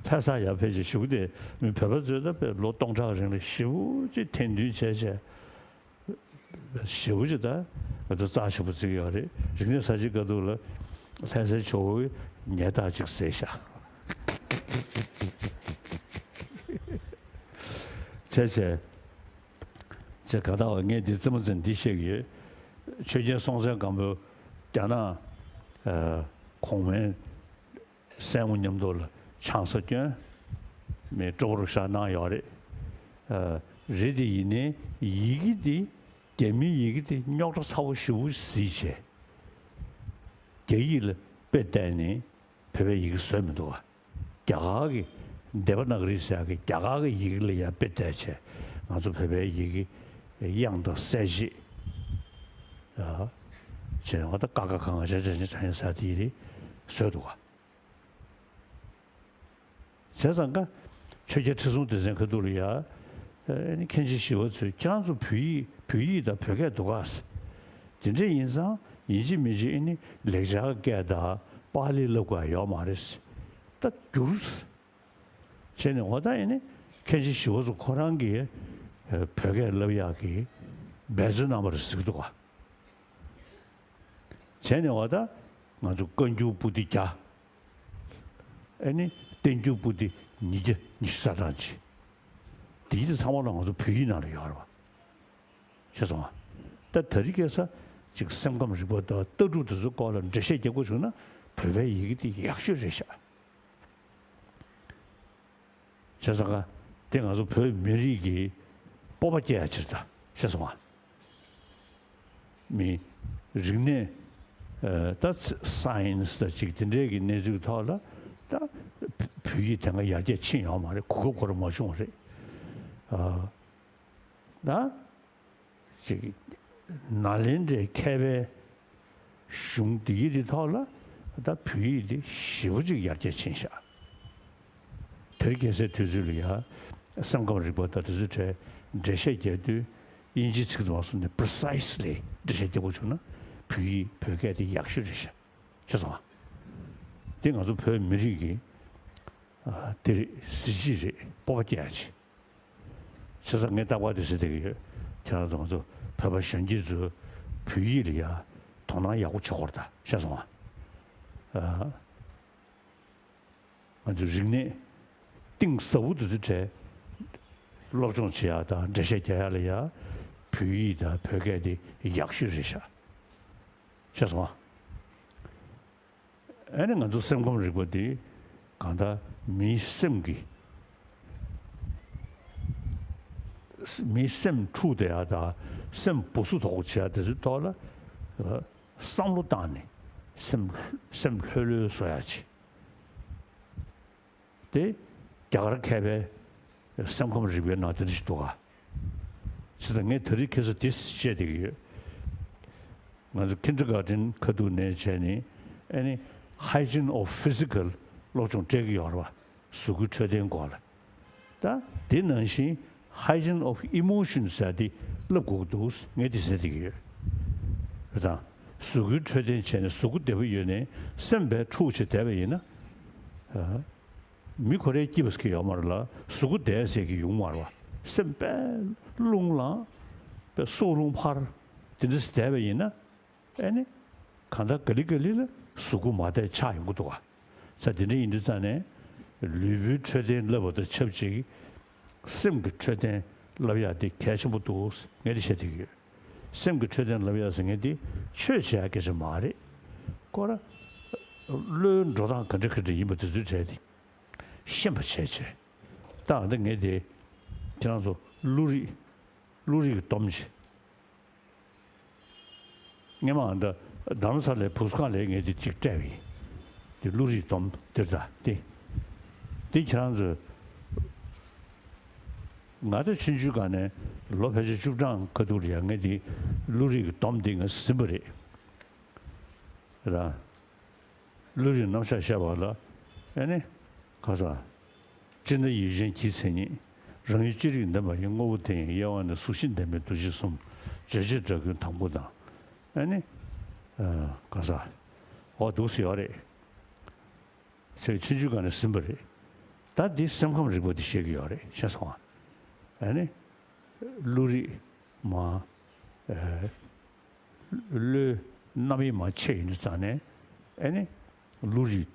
ལྷ་ས་ཡར་ཕེབས་ཅིག་བཞུགས་ཏེ་མི་བོད་པ་ཚོས་ད་དཔེ་ལོ་སྟོང་ཕྲག་རིང་ལ་ཞེ་པོ་ཅིག་ཐེར་འདོན་བྱས་བྱས། ཞེ་པོ་ཅིག་ད་ང་ཚོ་རྩ་ཆེན་པོ་བརྩི་གི་ཡོད་རེད། རིག་གནས་གསར་བརྗེའི་སྐབས་དུས་ལ་ལྷ་སའི་ཇོ་བོའི་ཉལ་ཐ་ཅིག་བཟས་ཤག་བྱས་བྱས། བྱས་གང་ལྟར་བ་ངས་འདི་རྩེད་མོ་རྩེ་འདི་བཤད་ཀྱི་ཡོད། ཆོས་རྒྱལ་སྲོང་བཙན་སྒམ་པོས་རྒྱ་ནག་ཨ་གོང་མའི་སྲས་མོ་མཉམ་དུ་ལ་ཆང་ས་བསྐྱོན། མི་སྤྲོ་པོ་རུ་བཞག་གནང་ཡོད་རེད། ཨ་རེད་དེ་ཡིན་ནའི་ཡི་གེ་འདི་རྒྱ་མིའི་ཡི་གེ་འདི་རྙོག་དྲ་ཚ་པོ་ཞེ་པོ་གཟིགས་བྱས། རྒྱ་ཡིག་ལ་དཔེ་བལྟས་ནས་བོད་པའི་ཡི་གེ་བཟོས་མི་འདུག་ག་རྒྱ་གར་གྱི་དེ་བ་ན་ག་རི་ཟེར་ཡག་གི་རྒྱ་གར་གྱི་ཡི་གེ་ལ་ཡང་དཔེ་བལྟས་བྱས་ང་ཚོ་བོད་པའི་ཡི་གེ་དབྱངས་དང་གསལ་བྱེད། ཨ་བྱས་ནས་ད་ཀ་ཁ་ག་ང་ཆ་ཆ་ཆ་ཆ་ཡ་ས་དེ་ཡི་རེད་བཟོས་འདུག་ག་བྱས་ཙང་ཀ་ཆོས་རྒྱལ་ཁྲི་སྲོང་ལྡེ་བཙན་ཁ་ཐུག་ལ་ཡ། ཨ་ནི་མཁན་ཆེན་ཞི་བ་འཚོས་ཁྱེད་རང་ཚོ་བོད་ཡིག་བོད་ཡིག་དང་བོད་སྐད་འདུག་ག་ཟེར། དེ་འདྲ་ཡིན་ཙང་ཡིན་གཅིག་མིན་གཅིག་ཨ་ནི་ལེགས་སྦྱར་སྐད་དང་པཱ་ལི་བསླབ་དགོས་ཡ་ཡོད་མ་རེད་ཟེར། ད་བསྒྱུར་ཟེར། བྱས་ནས་འོ་ད་ཨ་ནི་མཁན་ཆེན་ཞི་བ་འཚོ་ཁོ་རང་གིས་ཨ་བོད་སྐད་བསླབ་ཡག་གི་འབད་བརྩོན་གནང་བ་རེད་ཟེར་གྱི་འདུག་ག་བྱས་ནས་འོ་ད་ང་ཚོ་བཀའ་འགྱུར་པོ་ཏི་བརྒྱ། ཨ་ནི་བསྟན་འགྱུར་པོ་ཏི་ཉིས་བརྒྱ་ཉི་ཤུ་རྩ་གྲངས་ཅིག་དེ་ཚོ་ཚང་མ་ལ་ང་ཚོ་བོད་ཡིག་ནང་ལ་ཡོད་རེད་བ། ཤེས་སོང་ང་། ད་དེ་རིང་ཁ་སང་ཅིག་སེམས་ཁམས་རིག་པ་དང་ལྟ་གྲུབ་དེ་ཚོའི་སྐོར་ལ་འགྲེལ་བཤད་རྒྱག་དགོས་བྱུང་ན་བོད་པའི་ཡི་གེ་དེ་ཡག་ཤོས་རེད་ཤག་བྱས་ཙང་ཀ་དེ་ང་ཚོ་བོད་མི་རིགས་ཀྱི་སྤོབས་པ་སྐྱེ་ཡ་ཕྱིར་ད་ཤེས་སོང་ང་། མི་རིག་གནས་ཨ་ད་སའེན་སི་དང་ཅིག་དེ་འདྲའི་གི་གནས་ཚུལ་ཐོག་ལ་ད་བོད་ཡིག་དེ་སྔ་ཡར་རྒྱས་ཕྱིན་ཡོད་མ་རེད། གོ་སྐབས་ཁོ་རང་མ་བྱུང་བ་རེད། ཨ་ད་ཅིག་ནཱ་ལེནྡྲའི་མཁས་པའི་གཞུང་འདི་ཡི་དེ་ཐོག་ལ་ད་བོད་ཡིག་འདི་ཞེ་པོ་ཅིག་ཡར་རྒྱས་ཕྱིན་ཤག་དེ་རིང་ཁ་སང་དུས་ཚོད་ལ་ཡ་སེམས་ཁམས་རིག་པ་དང་དེ་ཚོའི་གྲས་འགྲེལ་བཤད་རྒྱག་དུས་དབྱིན་ཇིའི་ཚིག་དུ་མ་སོང་ནས་precisely་འགྲེལ་བཤད་རྒྱག་དགོས་བྱུང་ན་བོད་ཡིག་བོད་སྐད་དེ་ཡག་ཤོས་རེད་ཤག་ཤེས་སོང་ང་། འདི་ང་ཚོ་བོད་མི་རིགས་ཀྱི་ཨ་དེ་རེད། གཟི་བརྗིད་རེད། སྤོབས་པ་སྐྱེ་ཡ་ཆེ། བྱས་ཙང་ངས་རྟག་པར་དེ་ཟེར་བསྡད་ཀྱི་ཡོད། ཁྱེད་རང་ཚོ་ང་ཚོ་བོད་པ་གཞོན་སྐྱེས་ཚོས་བོད་ཡིག་ལ་ཡ་དོ་སྣང་ཡག་པོ་བྱེད་དགོས་རེད་ད། ཤེས་སོང་ང་། ཨ་ང་ཚོ་རིག་གནས་གཏིང་ཟབ་པོ་དེ་ཚོའི་གྲས་སློབ་སྦྱོང་བྱེད་ཡག་དང་འགྲེལ་བཤད་རྒྱག་ཡག་ལ་ཡ་བོད་ཡིག་དང་བོད་སྐད་དེ་ཡག་ཤོས་རེད་ཤག་ཤེས་སོང་ང་། ཨ་ནི་ང་ཚོ་སེམས་ཁམས་རིག་པ་འདི་གང་ལྟར་མིའི་སེམས་ཀྱི་མིའི་སེམས་འཁྲུག་བསྡད་ཡག་དང་སེམས་སྦུ་སུབ་དོག་པོ་བྱེད་ཡག་དེ་ཚོའི་ཐོག་ལ་བསམ་བློ་བཏང་ནས་སེམས་སེམས་ལྷོད་ལྷོད་བཟོ་ཡག་ཅིག་དེ་རྒྱ་གར་མཁས་པའི་སེམས་ཁམས་རིག་པའི་ནང་དེ་འདྲ་ཞིག་འདུག་ག་བྱས་ཙང་ངས་དེ་རིང་ཁ་སང་འདི་བཤད་བསྡད་ཀྱི་ཡོད། ང་ཚོ་ཁིན་ཌར་གྷར་ཌེན་ཁ་ཐུག་ནས་བྱས་ནས་ཨ་ནི་hygiene of physical སློབ་སྦྱོང་སྤྲད་ཀྱི་ཡོད་རེད་བ། གཟུགས་པོའི་འཕྲོད་བསྟེན་སྐོར་ལ། ད་དེ་ནང་བཞིན་hygiene of emotion ཟེར་དེ་བསླབ་དགོས་ཀྱི་འདུག་ངས་དེ་ཟེར་བསྡད་ཀྱི་ཡོད། རེད་དང་། གཟུགས་པོའི་འཕྲོད་བསྟེན་བྱས་ནས་གཟུགས་པོ་བདེ་པོ་ཡོད་ནས་སེམས་པས་འཁྲུག་བྱས་བསྡད་པ་ཡིན་ན། ཨ། མི་ཁོ་རའི་སྐྱིད་པ་ཟེར་གྱི་ཡོད་མ་རེད་ལ། གཟུགས་པོ་བདེ་ཟེར་གྱི་ཡོང་མ་རེད་བ། སེམས་དཔེ་རླུང་ལངས། དཔེ་སྲོག་རླུང་འཕར། དེ་འདྲ་ཟེར་བསྡད་པ་ཡིན་ན། ཨེ་ནི། གང་ལྟར་ག་ལེ་ག་ལེ་ལ་གཟུགས་པོ་མ་བདེ་ཆགས་ཡོང་གི་འདུག་ག་ས་དེ་འདྲ་ཡིན་དུས་ཙང་ནས། ལུས་པོའི་འཕྲོད་བསྟེན་བསླབ་པ་དང་ཆབས་ཅིག་སེམས་ཀྱི་འཕྲོད་བསྟེན་བསླབ་ཡག་དེ་གལ་ཆེན་པོ་འདུག་ངས་དེ་བཤད་བསྡད་ཀྱི་ཡོད། སེམས་ཀྱི་འཕྲོད་བསྟེན་ལབ་ཡ་ཟེར་མཁན་དེ་ཆོས་བྱེད་ཡ་སྐད་ཆ་མ་རེད། ཁོ་ར་བློའི་འགྲོ་སྟངས་ག་འདྲ་ག་འདྲ་ཡིན་པ་དེ་ཚོའི་གྲས་དེ་ཤེས་པ་བྱས་བྱས། ད་ཨ་ད་ངས་དེ་ཁྱེད་རང་ཚོ་བློ་རིག་བློ་རིག་གི་སྡོམ་བྱེད། སྔས་མ་ཨ་ད་རྡ་རམ་ས་ལའི་བུ་སྐང་ལས་ངས་དེ་གཅིག་སྤྲད་པ་ཡིན། དེ་བློ་རིག་སྡོམ་དེར་ད་དེ་དེ་ཁྱེད་རང་ཚོས། ང་ད་ཆུང་ཆུང་སྒང་ནས་ལོ་ཕལ་ཆེར་བཅུ་གྲངས་ཁ་ཐུག་ལ་ཡ་ངས་དེ་བློ་རིག་གི་སྡོམ་དེ་ངས་ཟིན་པ་རེད། ར། བློ་རིག་རྣམ་གཞག་བཤད་པ་ལ་ཨེ་ནི་ག་ས། སྤྱིར་ན་ཡུལ་ཅན་གྱི་མཚན་ཉིད། རང་ཡུལ་ཅི་རིགས་འདེམས་པ་ཡིན། དངོས་པོ་དེ་ཡང་དབྱེ་བ་ནི་གཟུགས་གཞི་འདས་མའི་འདུ་བྱེད་གསུམ། རྗོད་བྱེད་སྒྲ་ཀུན་དང་པོ་དང་། ཨེ་ནི། ག་ས། འོ་འདུག་སེ་ཡོད་རེད། ཚེ་ཆུང་ཆུང་སྒང་ནས་ཟིན་པ་རེད། ད་འདི་སེམས་ཁམས་རིག་པ་འདི་བཤད་ཀྱི་ཡོད་རེད། ཤེས་སོང་ཨ། ཨ་ནི། བློ་རིག་མ། ཨེ། བློའི་རྣམ་དབྱེ་མ་ཕྱེ་ཡིན་དུས་ཙང་ནས་ཨ་ནི། བློ་རིག་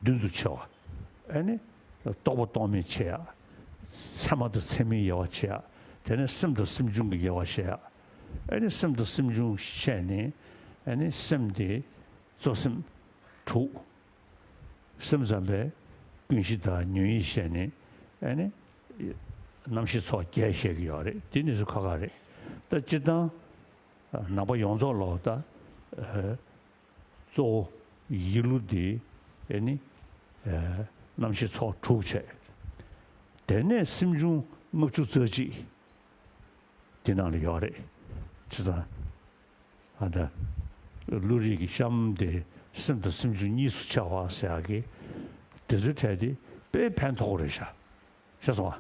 བདུན་དུ་ཕྱེ་བ། ཨ་ནི། རྟོག་པ་རྟོག་མེད་ཕྱེ་ཡ། ཚད་མ་དང་ཚད་མིན་དབྱེ་བ་ཕྱེ་ཡ། དེ་ནས་སེམས་དང་སེམས་བྱུང་གི་དབྱེ་བ་ཕྱེ་ཡ། ཨ་ནི་སེམས་དང་སེམས་བྱུང་ཕྱེ་ནས་ཨ་ནི་སེམས་དེ་གཙོ་སེམས་དྲུག་སེམས་ཙམ་པས་ཀུན་གཞི་དང་ཉོན་ཡིད་བཤད་ནས་ཨ་ནི་རྣམ་ཤེས་ཚོགས་བརྒྱད་བཤད་ཀྱི་ཡོད་རེད། དེ་ནི་ཚོ་ཁག་ཁག་རེད། ད་སྤྱིར་བཏང་ནང་པ་ཡོངས་རྫོགས་ལོག་ད་གཙོ་བོ་ཡིད་བློ་དེ་ཨ་ནི་རྣམ་ཤེས་ཚོགས་དྲུག་བྱས། དེ་ནས་སེམས་བྱུང་ལྔ་བཅུ་རྩ་གཅིག་དེ་ནང་ལ་ཡོད་རེད། བྱས་ཙང་ཨ་ད་བློ་རིག་གི་གཤམ་དེ་སེམས་དང་སེམས་བྱུང་གཉིས་སུ་ཕྱེ་བ་ཟེར་ཡག་གི་དེ་ཚོའི་གྲས་དེ་དཔེ་ཕན་ཐོགས་རེད་ཤག་ཤེས་སོང་ཨ།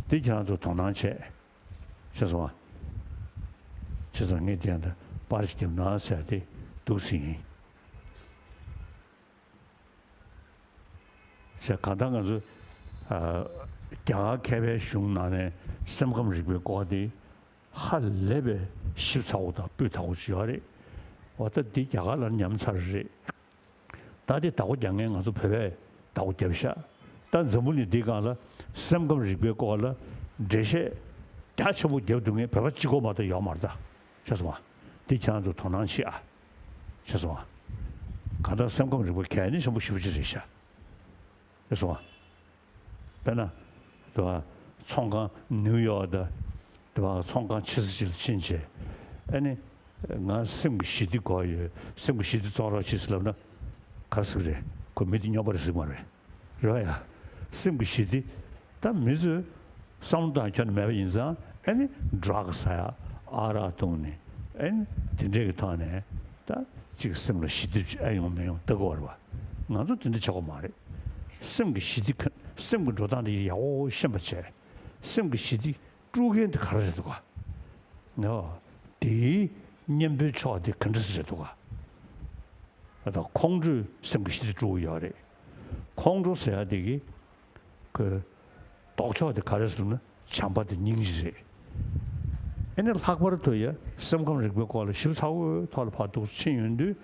དེ་ཁྱེད་རང་ཚོ་དོ་སྣང་བྱས། ཤེས་སོང་ཨ། བྱས་ཙང་ངས་དེ་ཡང་ད་པར་ཞིག་བརྒྱབ་ན་ཟེར་དེ་འདུག་སེ་ཡིན། ཟེར་གང་ལྟར་ང་ཚོ་ཨ་རྒྱ་གར་མཁས་པའི་གཞུང་ནང་ནས་སེམས་ཁམས་རིག་པའི་སྐོར་དེ་ཧ་ལས་པའི་ཞིབ་ཚགས་པོ་དང་སྤུས་དག་པོ་ཅིག་ཡོད་རེད། འོ་ད་འདི་རྒྱ་གར་ལ་ཉམས་ཚར་རེད། ད་དེ་བདག་པོ་རྒྱག་མཁན་ང་ཚོ་བོད་པས་བདག་པོ་བརྒྱབ་ཤག་ད་འཛམ་བུ་གླིང་འདིའི་སྒང་ལ་སེམས་ཁམས་རིག་པའི་སྐོར་ལ་འགྲེལ་བཤད་རྒྱ་ཆེན་པོ་བརྒྱབ་འདུག་མཁན་བོད་པ་གཅིག་པོ་མ་གཏོགས་ཡོད་མ་རེད་ད། ཤེས་སོང་ཨ། འདི་ཁྱེད་རང་ཚོ་དོ་སྣང་བྱེད་ཨ། ཤེས་སོང་ཨ། གང་ལྟར་སེམས་ཁམས་རིག་པ་གལ་གནད་ཆེན་པོ་ཞེ་པོ་ཅིག་རེད་ཤག་ཤེས་སོང་ཨ། དཔེར་ན། དེ་བ་ཚོང་ཁང་ནིའུ་ཡོག་དང་། དེ་བ་ཚོང་ཁང་ཆེ་ས་ཅིག་ལ་ཕྱིན་བྱས། ཨ་ནི། ང་སེམས་ཀྱི་ཞི་བདེ་དགོས་ཡོད། སེམས་ཀྱི་ཞི་བདེ་བཙོང་རོགས་བྱེད་ཟེར་ལབ་ན། ག་རེ་ཟེར་གི་རེད། ཁོ་མི་དེ་སྨྱོན་པ་རེད་ཟེར་གི་མ་རེད། རེད་བ་ཡ། སེམས་ཀྱི་ཞི་བདེ། ད་མི་ཚོས་བསམ་བློ་བཏང་ཁྱོན་ནས་མེད་པ་ཡིན་ཙང་ཨ་ནི་ཌྲག་ཟ་ཡ། ཨ་རག་བཏུང་ནས་ཨ་ནི་དེ་འདྲས་ཀྱི་ཐོག་ནས་ད་ཅིག་སེམས་ལ་ཞི་བདེ་ཅིག་ཨེ་ཡོང་མི་ཡོང་ལྟ་དགོས་རེད་བ། ང་ཚོ་དེ་འདྲ་བྱེད་དགོས་མ་རེད། སེམས་ཀྱི་ཞི་བདེ་ཁ་སེམས་ཀྱི་འགྲོ་སྟངས་དེ་ཡག་པོ་ཤེས་པ་བྱས། སེམས་ཀྱི་ཞི་བདེ་དཀྲུག་མཁན་དེ་ག་རེ་རེད་འདུག་ག་ཨོ། དེའི་གཉེན་པོའི་ཕྱོགས་དེ་ག་འདྲ་ཞིག་རེད་འདུག་ག་ཨ་ད་ཁོང་ཁྲོས་སེམས་ཀྱི་ཞི་བདེ་དཀྲུག་གི་ཡོད་རེད། ཁོང་ཁྲོ་ཟེར་ཡ་དེ་གི་ཁོའི་ལྡོག་ཕྱོགས་དེ་ག་རེ་ཟེར་ན་བྱམས་པ་དང་སྙིང་རྗེ་རེད། ཨ་ནི་ལྷག་པར་དུ་ཡ་སེམས་ཁམས་རིག་པའི་སྐོར་ལ་ཞིབ་ཚགས་པོའི་ཐོག་ལ་ཕར་འདུག་ཕྱིན་ཡོང་དུས།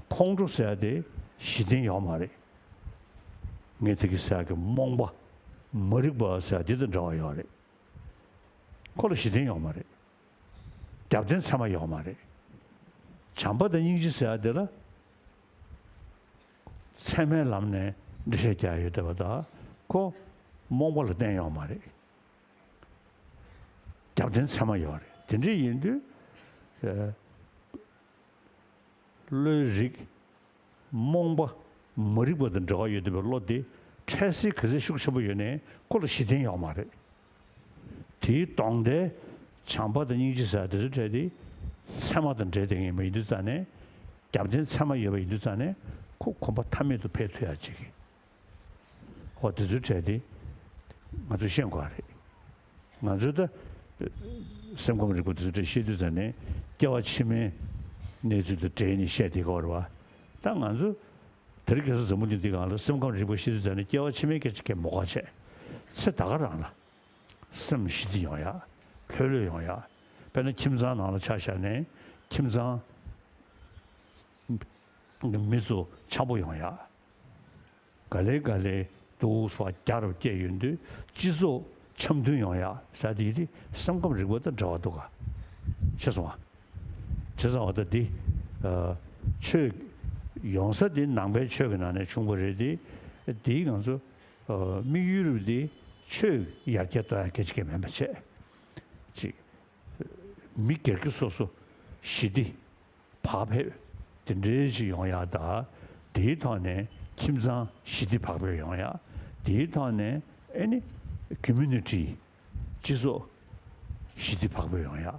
ཁོང་ཁྲོ་ཟེར་ཡ་དེ་གཞི་རྟེན་ཡོད་མ་རེད། ངས་དེ་གི་ཟེར་ཡ་གི་རྨོངས་པ་མ་རིག་པ་ཟེར་ཡ་དེ་དང་འབྲེལ་བ་ཡོད་རེད། ཁོ་ལ་གཞི་རྟེན་ཡོད་མ་རེད། རྒྱབ་རྟེན་ཚད་མ་ཡོད་མ་རེད། བྱམས་པ་དང་སྙིང་རྗེ་ཟེར་ཡ་དེ་ལ་ཚད་མའི་ལམ་ནས་འགྲེལ་བཤད་རྒྱག་ཡ་ཡོད་བསྡད་པ་དང་ཁོ་རྨོངས་པ་ལ་བརྟེན་ཡོད་མ་རེད། རྒྱབ་རྟེན་ཚད་མ་ཡོད་རེད། དེ་འདྲ་ཡིན་དུས། ཨ། བློའི་རིག་རྨོངས་པ་མ་རིག་པ་དང་འབྲེལ་བ་ཡོད་བསྡད་པའི་བློ་དེ་འཕྲལ་སེལ་ག་ཚད་ཤུགས་ཆེན་པོ་ཡོད་ནའི་ཁོ་ལ་གཞི་རྟེན་ཡོད་མ་རེད། དེའི་ལྡོག་ཟླའི་བྱམས་པ་དང་སྙིང་རྗེ་ཟེར་དེ་ཚོའི་གྲས་དེ་ཚད་མ་དང་འབྲེལ་བསྡད་མཁན་མ་ཡིན་དུས་ཙང་ནས། རྒྱབ་རྟེན་ཚད་མ་ཡོད་པ་ཡིན་དུས་ཙང་ནས་ཁོ་གོམ་པ་མཐའ་མེད་དུ་འཕེལ་ཐུབ་ཡ་ཅིག་ཨོ་དེ་ཚོའི་གྲས་དེ་ང་ཚོས་ཤེས་དགོས་རེད། ང་ཚོས་ད་སེམས་ཁམས་རིག་པ་དེ་ཚོའི་གྲས་ཤེས་དུས་ཙང་ནས་སྐྱེ་བ་ཕྱི་མའི་གནས་ཚུལ་དང་འབྲེལ་ནས་བཤད་བསྡད་ཀྱི་ཡོད་རེད་བ། ད་ང་ཚོ་དེ་རིང་ཁ་སང་འཛམ་བུ་གླིང་འདི་སྒང་ལ་སེམས་ཁམས་རིག་པ་ཤེས་དུས་ཙང་ནས་སྐྱེ་བ་ཕྱི་མའི་སྐད་ཆ་སྐད་མོ་ཁ་བྱས། ཚེ་ད་ག་རང་ལ་སེམས་ཞི་བདེ་ཡོང་ཡ། ལྷོད་ལྷོད་ཡོང་ཡ། དཔེར་ན་ཁྱིམ་ཚང་ནང་ལ་ཆ་བཞག་ནས་ཁྱིམ་ཚང་མི་ཚོ་འཆམ་པོ་ཡོང་ཡ། ག་ལེ་ག་ལེ་འདུག་སེ་བ་རྒྱ་རུ་སྐྱེས་ཡོང་དུས་སྤྱི་ཚོགས་འཆམ་མཐུན་ཡོང་ཡ་ཟེར་དེ་དེ་སེམས་ཁམས་རིག་པ་དང་འབྲེལ་བ་འདུག་ག་ཤེས་སོང་ང་། བྱས་ཙང་འོ་ད་འདི་ཨ་ཆོས་ཡོང་ས་འདི་ནང་པའི་ཆོས་ཀྱི་ནང་ནས་བྱུང་བ་རེད་དེ། འདིའི་ང་ཚོ་ཨ་དམིགས་ཡུལ་འདི་ཆོས་ཡར་རྒྱས་གཏོང་ཡ་སྐད་ཆ་གང་ཡང་མིན་པ་བྱས། ཅིག་མི་སྒེར་གྱི་སོ་སོ་ཞི་བདེ་བག་ཕེབས་དེ་འདྲའི་ཅིག་ཡོང་ཡག་དང་། དེའི་ཐོག་ནས་ཁྱིམ་ཚང་ཞི་བདེ་བག་ཕེབས་ཡོང་ཡག་དེའི་ཐོག་ནས་ཨེ་ནི་ཀོ་མུ་ནི་ཊི་སྤྱི་ཚོགས་ཞི་བདེ་བག་ཕེབས་ཡོང་ཡག་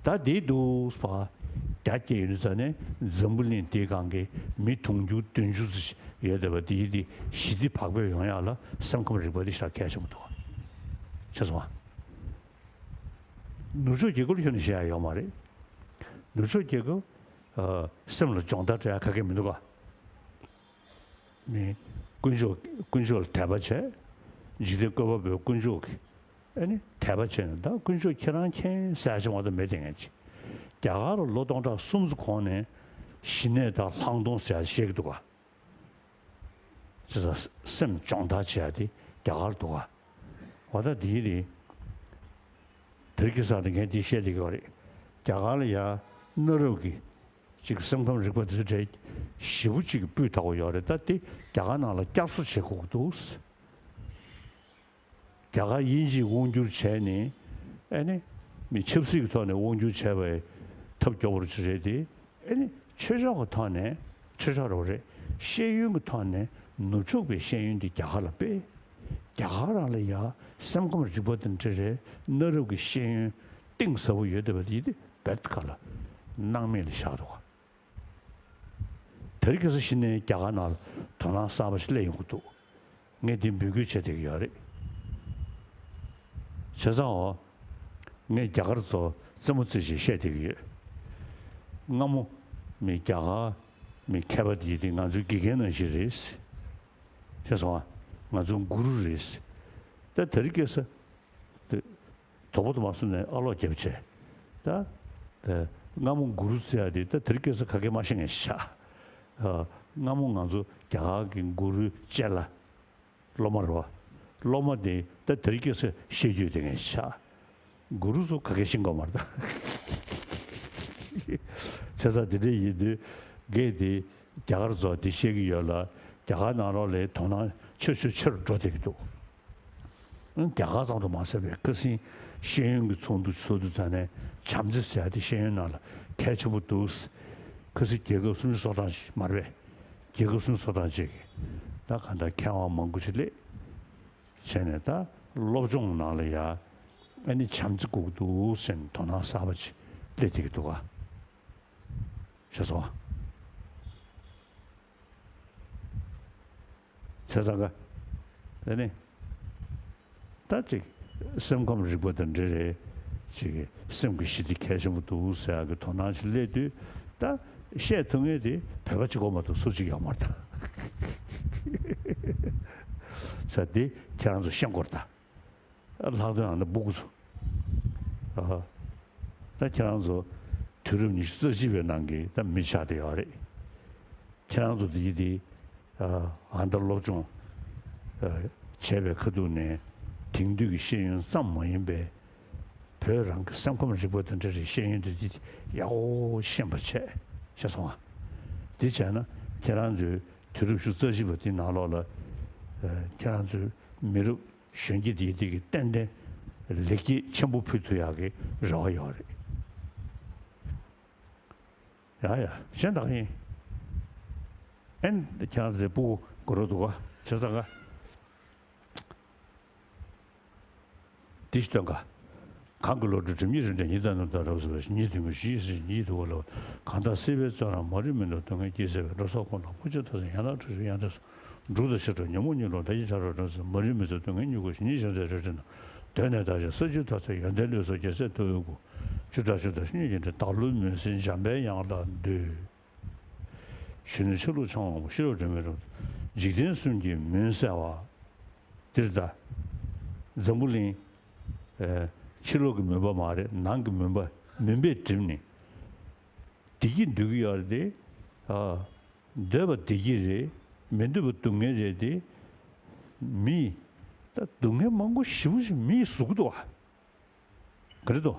ད་དེའི་འདུག་པ། རྒྱ་སྐྱེད་ཡོད་ཙང་ནས་འཛམ་བུ་གླིང་འདིའི་སྒང་གི་མི་དུང་ཕྱུར་བདུན་ཅུ་ཙམ་ཡོད་བསྡད་པ་དེའི་དེ་ཞི་བདེ་བག་ཕེབས་ཡོང་ཡག་ལ་སེམས་ཁམས་རིག་པ་དེ་ཞེ་དྲག་གལ་ཆེན་པོ་འདུག་ཤེས་སོང་ང་། ནུབ་ཕྱོགས་རྒྱལ་ཁབ་ལ་ཁྱོན་ནས་བཤད་ཡ་ཡོད་མ་རེད། ནུབ་ཕྱོགས་རྒྱལ་ཁབ་ཨ་སེམས་ལ་སྦྱོང་བརྡར་སྤྲད་ཡ་ག་གེ་མི་འདུག་ག་ནི་དཀོན་མཆོག་དཀོན་མཆོག་ལ་དད་པ་བྱས། འཇིག་རྟེན་བཀོད་པ་པོའི་དཀོན་མཆོག་གི་ཨ་ནི་དད་པ་བྱས་ནས། ད་དཀོན་མཆོག་ཁྱེད་རང་མཁྱེན་ཟེར་ཡ་ཅིག་མ་གཏོགས་མེད་དེ་ངས་ཅི། རྒྱ་གར་ལ་ལོ་སྟོང་ཕྲག་གསུམ་ཙམ་གོང་ནས་ཞི་གནས་དང་ལྷག་མཐོང་ཟེར་ཡ་བཤད་ཀྱི་འདུག་ག་བྱས་ཙང་སེམས་སྦྱོང་བརྡར་བྱེད་ཡ་དེ་རྒྱ་གར་འདུག་ག་འོ་ད་དེའི་རེད། དེ་རིང་ཁ་སང་དེ་ངས་འདི་བཤད་བསྡད་ཀྱི་ཡོད་རེད། རྒྱ་གར་ལ་ཡ་གནའ་རབས་ཀྱི་ཅིག་སེམས་ཁམས་རིག་པ་འདི་ཚོ་གྲས་ཞེ་པོ་ཅིག་སྤུས་དག་པོ་ཡོད་རེད། ད་དེ་རྒྱ་གར་ནང་ལ་བསྐྱར་གསོ་བྱེད་དགོས་ཀྱི་འདུག་རྒྱ་གར་དབྱིན་ཇིས་དབང་བསྒྱུར་བྱས་ནས་ཨ་ནི་མི་ཆབ་སྲིད་ཀྱི་ཐོག་ནས་དབང་བསྒྱུར་བྱས་པའི་ཐབས་སྐྱོ་པོ་ཅིག་རེད་དེ། ཨ་ནི་ཆོས་ཕྱོགས་ཀྱི་ཐོག་ནས་ཆོས་ཕྱོགས་རེད་པ་རེད། ཤེས་ཡོན་གྱི་ཐོག་ནས་ནུབ་ཕྱོགས་པའི་ཤེས་ཡོན་འདི་རྒྱ་གར་ལ་སྤེལ། རྒྱ་གར་རང་ལ་ཡ་སེམས་ཁམས་རིག་པ་དང་འབྲེལ་བའི་གནའ་རབས་ཀྱི་ཤེས་ཡོན་གཏིང་ཟབ་པོ་ཡོད་བསྡད་པ་དེ་རྦད་ཁ་ལ་སྣང་མེད་ལ་བཞག་འདུག་ག་དེ་རིང་ཁ་སང་གཞི་ནས་རྒྱ་གར་ནང་ལ་དོ་སྣང་གསར་པ་ཞིག་སླེབས་ཡོང་གི་འདུག་ངས་འདི་འབོད་སྐུལ་བྱེད་བསྡད་ཀྱི་ཡོད་རེད། བྱས་ཙང་འོ། ངས་རྒྱ་གར་ཚོ་རྩེད་མོ་རྩེ་བཞིན་བཤད་བསྡད་ཀྱི་ཡོད། སྔ་མོ་མི་རྒྱ་གར་མི་མཁས་པ་དེ་དེ་ང་ཚོའི་དགེ་རྒན་ནང་བཞིན་རེད། ཤེས་སོང་ང་། ང་ཚོའི་གུ་རུ་རེད། ད་དེ་རིང་ཁ་སང་དེ་དོ་པོ་དུ་མ་སོང་ནས་ཨ་ལོག་རྒྱབ་བྱས། ད་ད་སྔ་མོ་གུ་རུ་བརྩི་ཡ་དེ་ད་དེ་རིང་ཁ་སང་ག་གེ་མ་ཤེས་མཁན་ཞིག་ཆགས། ཨ། སྔ་མོ་ང་ཚོ་རྒྱ་གར་གྱི་གུ་རུའི་ལྕེ་ལ། སློབ་མ་རེད་པ། སློབ་མ་དེ་ད་དེ་རིང་ཁ་སང་བཤད་རྒྱུ་དེ་ངས་ཤ། གུ་རུ་ཚོ་ག་གེ་ཤེས་ཀྱི་ཡོད་མ་རེད་ད། བྱས་ཙང་དེ་འདྲ་ཡིན་དུས་ངས་དེ་རྒྱ་གར་ཚོ་དེ་བཤད་ཀྱི་ཡོད་ལ། རྒྱ་གར་ནང་ལོགས་ལ་དོ་སྣང་ཆེ་ཆེ་ཆེ་རུ་འགྲོ་བསྡད་ཀྱི་འདུག་རྒྱ་གར་ཙམ་དུ་མ་ཟད་པའི་ཁ་སང་ཤེས་ཡོན་གྱི་ཚོགས་འདུ་ཚོགས་དུས་ཙམ་ནས་བྱམས་བརྩེ་ཟེར་ཡ་དེ་ཤེས་ཡོན་ནང་ལ་གལ་ཆེན་པོ་འདུག་ཁ་སང་རྒྱལ་ཁབ་སུམ་ཅུ་སོ་གྲངས་ཤིག་མ་རེད་པས། རྒྱལ་ཁབ་སུམ་ཅུ་སོ་གྲངས་ཅིག་གིས་ད་གང་ལྟར་མཁས་དབང་མང་པོ་ཞིག་སླེབས་བྱས་ནས། ད་སློབ་སྦྱོང་ནང་ལ་ཡ་ཨ་ནི་བྱམས་བརྩེ་དགོས་ཀྱི་འདུག་ཟེར་ནས་དོ་སྣང་གསར་པ་ཅིག་སླེབས་བསྡད་ཀྱི་འདུག་ག་ཤེས་སོང་ང་། བྱས་ཙང་ག་ཨ་ནི། ད་ཅིག་སེམས་ཁམས་རིག་པ་དང་འབྲེལ་བའི་ཅིག་སེམས་ཀྱི་ཞི་བདེ་གལ་ཆེན་པོ་འདུག་ཟེར་ཡག་གི་དོ་སྣང་ཞིག་སླེབས་དུས། ད་བཤད་ཐུབ་མཁན་དེ་བོད་པ་གཅིག་པོ་མ་གཏོགས་སུ་གཅིག་ཡོད་མ་རེད་ད། ཟེར་དེ་ཁྱེད་རང་ཚོ་ཤེས་དགོས་རེད་ད། ལྷག་དོན་ཨ་ནི་སྤུ་གུ་ཚོ། ཨ། ད་ཁྱེད་རང་ཚོ་དུས་རབས་ཉི་ཤུ་རྩ་གཅིག་པའི་ནང་གི་ད་མི་ཆགས་བསྡད་ཡོད་རེད། ཁྱེད་རང་ཚོ་འདི་འདི་ཨ་ཨ་ད་སློབ་སྦྱོང་ཨ་བྱས་པའི་ཁ་ཐུག་ནས་དེང་དུས་ཀྱི་ཤེས་ཡོན་ཙམ་མ་ཡིན་པའི་བོད་རང་གི་སེམས་ཁམས་རིག་པ་དང་འབྲེལ་བའི་ཤེས་ཡོན་འདི་འདི་ཡག་པོ་ཤེས་པ་བྱས། ཤེས་སོང་ང་། འདི་བྱས་ན་ཁྱེད་རང་ཚོའི་དུས་རབས་ཉི་ཤུ་རྩ་གཅིག་པ་འདི་ནང་ལོགས་ལ་ཨ་ཁྱེད་རང་ཚོའི་མི་རབས་གཞོན་སྐྱེས་འདི་འདི་གི་ཏན་ཏན་ལེགས་སྐྱེས་ཆེན་པོ་ཕུལ་ཐུབ་ཡག་གི་རེ་བ་ཡོད་རེད། ཡ་ཡ། གཞན་དག་ཡིན། ཨེན། ཁྱེད་རང་ཚོ་སྤུ་གུ་དགོས་རོགས་འདུག་ག་བྱས་ཙང་ག་འདི་ཞིག་སྟོན་ག་གང་གི་བློ་གྲོས་སྒྲིབ་གཉིས་རིམ་གྲོ་ཉི་ཟླ་ནམ་ཟླ་རབ་གསལ་བ་ཞིག་གཉིས་དུས་མོ་བཞི་ཡི་སྲིད་ཞིག་གཉིས་དུ་བ་ལ། གང་དག་སྲིད་པའི་བཙོན་རར་མ་རིག་མུན་དུ་སྡུག་བསྔལ་སྐྱེས་ཟེར་བའི་འགྲོ་ས་ཁོ་ན་ཕུག་ཆེན་ཐོབ་ཚེ་ཡན་ལག་འཁྲུལ་ཞིག་ཡང་དེ་སོ། འབྲུག་དང་ཕྱི་དྲོ་ཉོན་མོངས་གཉིས་ལོག་ད་ཅི་བྱ་རོག་འགྲོ་ཚེ་མ་རིག་མུན་སེལ་སྡུག་བསྔལ་མྱུ་གུ་ཞིག་གཉིས་ཤར་ཚེ་རེ་རེ་ན། གདོད་ནས་བདག་ཅག་ས་བཅུ་ཐོབ་ཚེ་ཡོན་ཏན་ལུས་སོགས་རྒྱལ་སྲས་ཐུ་བོའི་སྐུ། བཅུ་ཕྲག་བཅུ་དང་བཅུ་གཉིས་ཀྱི་བདག་ལུས་མུན་སེལ་འཇམ་པའི་དབྱངས་ལ་འདུད། གཞོན་ནུ་ཆ་ལུགས་འཆང་བ་པོ་ཤེས་རབ་སྒྲོན་མེའི་རབ་ཏུ་འཇིག་རྟེན་གསུམ་གྱི་མུན་བསལ་བ། འདིར་གདའ། འཛམ་བུ་གླིང་། ཨེ། ཕྱི་ལོགས་ཀྱི་མུན་པ་མ་རེད། ནང་གི་མུན་པ། མུན་པས་བསྒྲིབས་ནས་བདེ་སྐྱིད་འདོད་ཀྱི་ཡོད་རེད་དེ། ཨ། འདོད་པ་བདེ་སྐྱིད་རེད། མི་འདོད་པ་སྡུག་བསྔལ་རེད་དེ། མི་ད་སྡུག་བསྔལ་མང་པོ་ཞེ་པོ་ཞིག་མི་ཡིས་བཟོ་གི་འདུག་བ། ག་རེ་འདུག་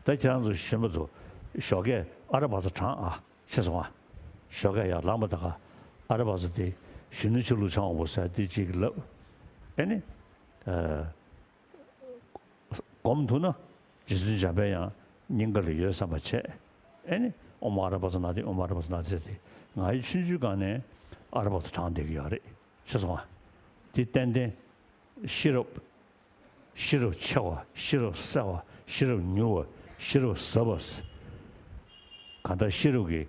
ད་ཁྱེད་རང་ཚོ་གཞོན་པ་ཚོ་ཞོགས་ཀས་ཨ་ར་བ་ཚ་དྲངས་ཨ། ཤེས་སོང་ཨ། ཞོགས་ཀས་ཡར་ལངས་པ་ད་ག་ཨ་ར་བ་ཚ་དེ་གཞོན་ནུ་ཆོས་ལུགས་བྱང་བ་པོ་ཟེར་དེ་གཅིག་ལབ། ཨེ་ནི། ཨ། སྒོམ་ཐུབ་ན་རྗེ་བཙུན་འཇམ་དཔལ་དབྱངས་སྙིང་ག་ལ་ཡོད་བསམ་པ་བྱས། ཨེ་ནི་ཨོཾ་ཨ་ར་བ་ཙ་ན་དྷཱིཿ་ཨོཾ་ཨ་ར་བ་ཙ་ན་དྷཱིཿ་ཟེར་ཏེ་ང་ཡི་ཆུང་ཆུང་སྒང་ནས་ཨ་ར་བ་ཙ་དྲངས་བསྡད་ཀྱི་ཡོད་རེད། ཤེས་སོང་ཨ། དེ་ཏན་ཏན་ཤེས་རབ། ཤེས་རབ་ཆེ་བ། ཤེས་རབ་གསལ་བ། ཤེས་རབ་མྱུར་བ། ཤེས་རབ་ཟབ་པ། གང་ལྟར་ཤེས་རབ་ཀྱི་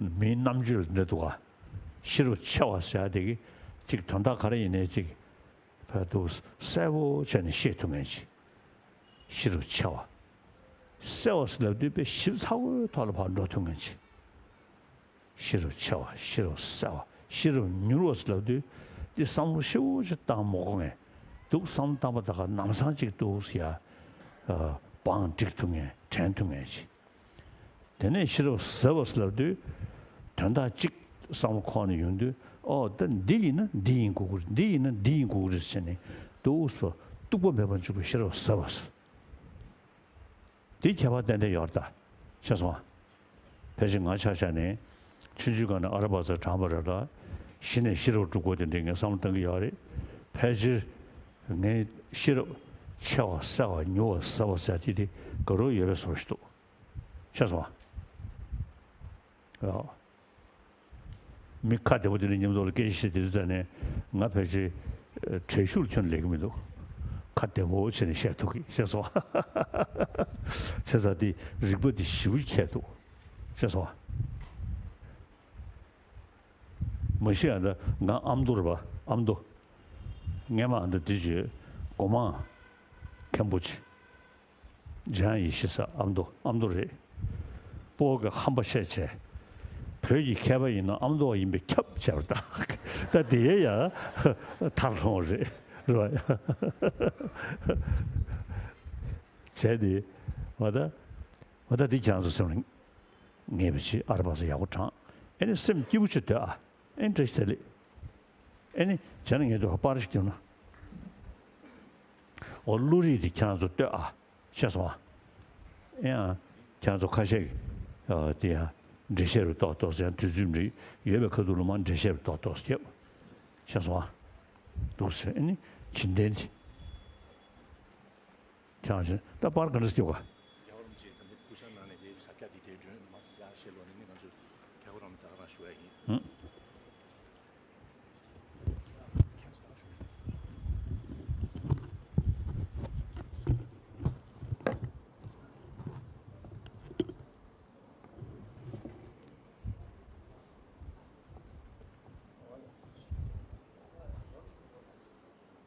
མིའི་རྣམ་དཔྱོད་ལ་འདྲ་འདུག་ག་ཤེས་རབ་ཆེ་བ་ཟེར་ཡ་དེ་གི་ཅིག་དོན་དག་ག་རེ་ཡིན་ནའི་ཅིག་ཕར་དུ་གསལ་པོ་བྱས་ནས་ཤེས་ཐུབ་མཁན་ཅིག་ཤེས་རབ་ཆེ་བ། གསལ་བ་ཟེར་ལབ་དུས་དཔེ་ཞིབ་ཚགས་པོའི་ཐོག་ལ་ཕར་འགྲོ་ཐུབ་མཁན་ཅིག་ཤེས་རབ་ཆེ་བ། ཤེས་རབ་གསལ་བ། ཤེས་རབ་མྱུར་བ་ཟེར་ལབ་དུས་འདི་བསམ་བློ་ཤུགས་ཆེ་བཏང་མ་དགོས་མཁན། འདུག་བསམ་བློ་བཏང་པ་ད་ག་ནམ་སང་ཅིག་འདུག་ཟེར་ཡ། ཨ། བང་བསྒྲིགས་ཐུབ་མཁན། དྲན་ཐུབ་མཁན་ཅིག་དེ་ནས་ཤེས་རབ་ཟབ་པ་ཟེར་ལབ་དུས། དོན་དག་གཅིག་བསམ་བློ་འཁོར་ནས་ཡོང་དུས། ཨོ་ད་འདི་ཡིན་ན་འདི་ཡིན་དགོས་ཀྱི་རེད། འདི་ཡིན་ན་འདི་ཡིན་དགོས་ཀྱི་རེད་ཟེར་ནས་འདུག་སེ་གཏུག་པ་མེད་པར་འཇུག་པའི་ཤེས་རབ་ཟབ་པ་ཟེར། འདི་ཁྱད་པར་ཏན་ཏན་ཡོད་རེད་ད། ཤེས་སོང་ཨ། ཕལ་ཆེར་ང་ཆ་བཞག་ནས་ཆུང་ཆུང་སྒང་ནས་ཨ་ར་བ་ཙ་དྲངས་པ་རེད་ད། གཞི་ནས་ཤེས་རབ་སྒྲུབ་དགོས་དེ་འདྲའི་ངས་བསམ་བློ་བཏང་གི་ཡོད་རེད། ཕལ་ཆེར་ངའི་ཤེས་རབ་ཆེ་བ་གསལ་བ་མྱུར་བ་ཟབ་པ་ཟེར་དེ་དེ་དགའ་རབ་ཡོད་པའི་བཟོ་ཞིག་འདུག་ཤེས་སོང་ཨ། ཨ། མི་ཁ་བདེ་པོ་དེ་འདྲ་མཉམ་དུ་ལ་སྐད་ཆ་བཤད་དེ་དུས་ཙ་ནས་ང་ཕལ་ཆེར་དྲན་ཤུགས་ཁྱོན་ལེགས་ཀྱི་མི་འདུག་ཁ་བདེ་པོ་བྱས་ནས་བཤད་ཐུབ་ཀྱི། ཤེས་སོང་ཨ། བྱས་ཙང་དེ་རིག་པ་དེ་ཞེ་པོ་ཁྱད་འདུག་ཤེས་སོང་ཨ། མ་གཞི་ཨ་ད་ང་ཨ་མདོ་རེད་པ། ཨ་མདོ། སྔས་མ་ཨ་ད་དེ་བརྗོད་སྒོ་མང་མཁན་པོ་ཆེ། འཇང་ཡེ་ཤེས་ཟེར་ཨ་མདོ། ཨ་མདོ་རེད། སྤོ་བོ་གི་ཧམ་པ་བཤད་བྱས། བོད་ཀྱི་མཁས་པ་ཡིན་ན་ཨ་མདོ་བ་ཡིན་པས་ཁྱབ་བྱས་པ་ད། ད་དེ་ཡ་མཐར་ལྷུང་བ་རེད། རེད་པ། བྱས་ཏེ། འོ་ད། འོ་ད་འདི་ཁྱེད་རང་ཚོ་སེམས་ལ་ངེས་པ་བྱེད། ཨ་ར་བ་ཙ་ཡག་པོ་དྲངས། ཨེ་ནི་སེམས་སྐྱིད་པོ་བྱེད་སྡོད་ཨ། ཨེ་ནི་བཀྲ་ཤིས་བདེ་ལེགས། ཨེ་ནི་བྱས་ན་ངས་འདུག་པར་ཞིག་བསྐྱོན་ན། འོ་བློ་རིག་དེ་ཁྱེད་རང་ཚོ་ལྟོས་ཨ། ཤེས་སོང་ཨ། ཨེ་ཨ། ཁྱེད་རང་ཚོ་ཁ་ཤས་ཀྱིས་ཨ་དེ་ཡང་འགྲེལ་བཤད་རུ་ཏོག་ཏོག་ཡང་དུས་ཚོད་འགྲིག་ཡོད་པའི་ཁ་ཐུག་ལ་མར་འགྲེལ་བཤད་རུ་ཏོག་ཏོག་བརྒྱབ། ཤེས་སོང་ཨ། འདུག་ཟེར། ཨེ་ནི་བྱེད་འདྲེན་དེ། ཁྱེད་རང་ཚོ་ད་པར་ག་འདྲ་སྐྱོ་ག་རྒྱལ་བ་རིན་པོ་ཆེ་ད་ནི་སྐུ་ཞབས་གནང་ནས་དེ་ཟབ་རྒྱ་དེ་དེ་སྒྲོན་མ་ཡར་བཤད་ལོ་ནི་ནི་ང་ཚོ་རྒྱལ་བ་རིན་པོ་ཆེ་ད་ག་རང་ཞུ་ཡ་ཡིན། ཧུམ།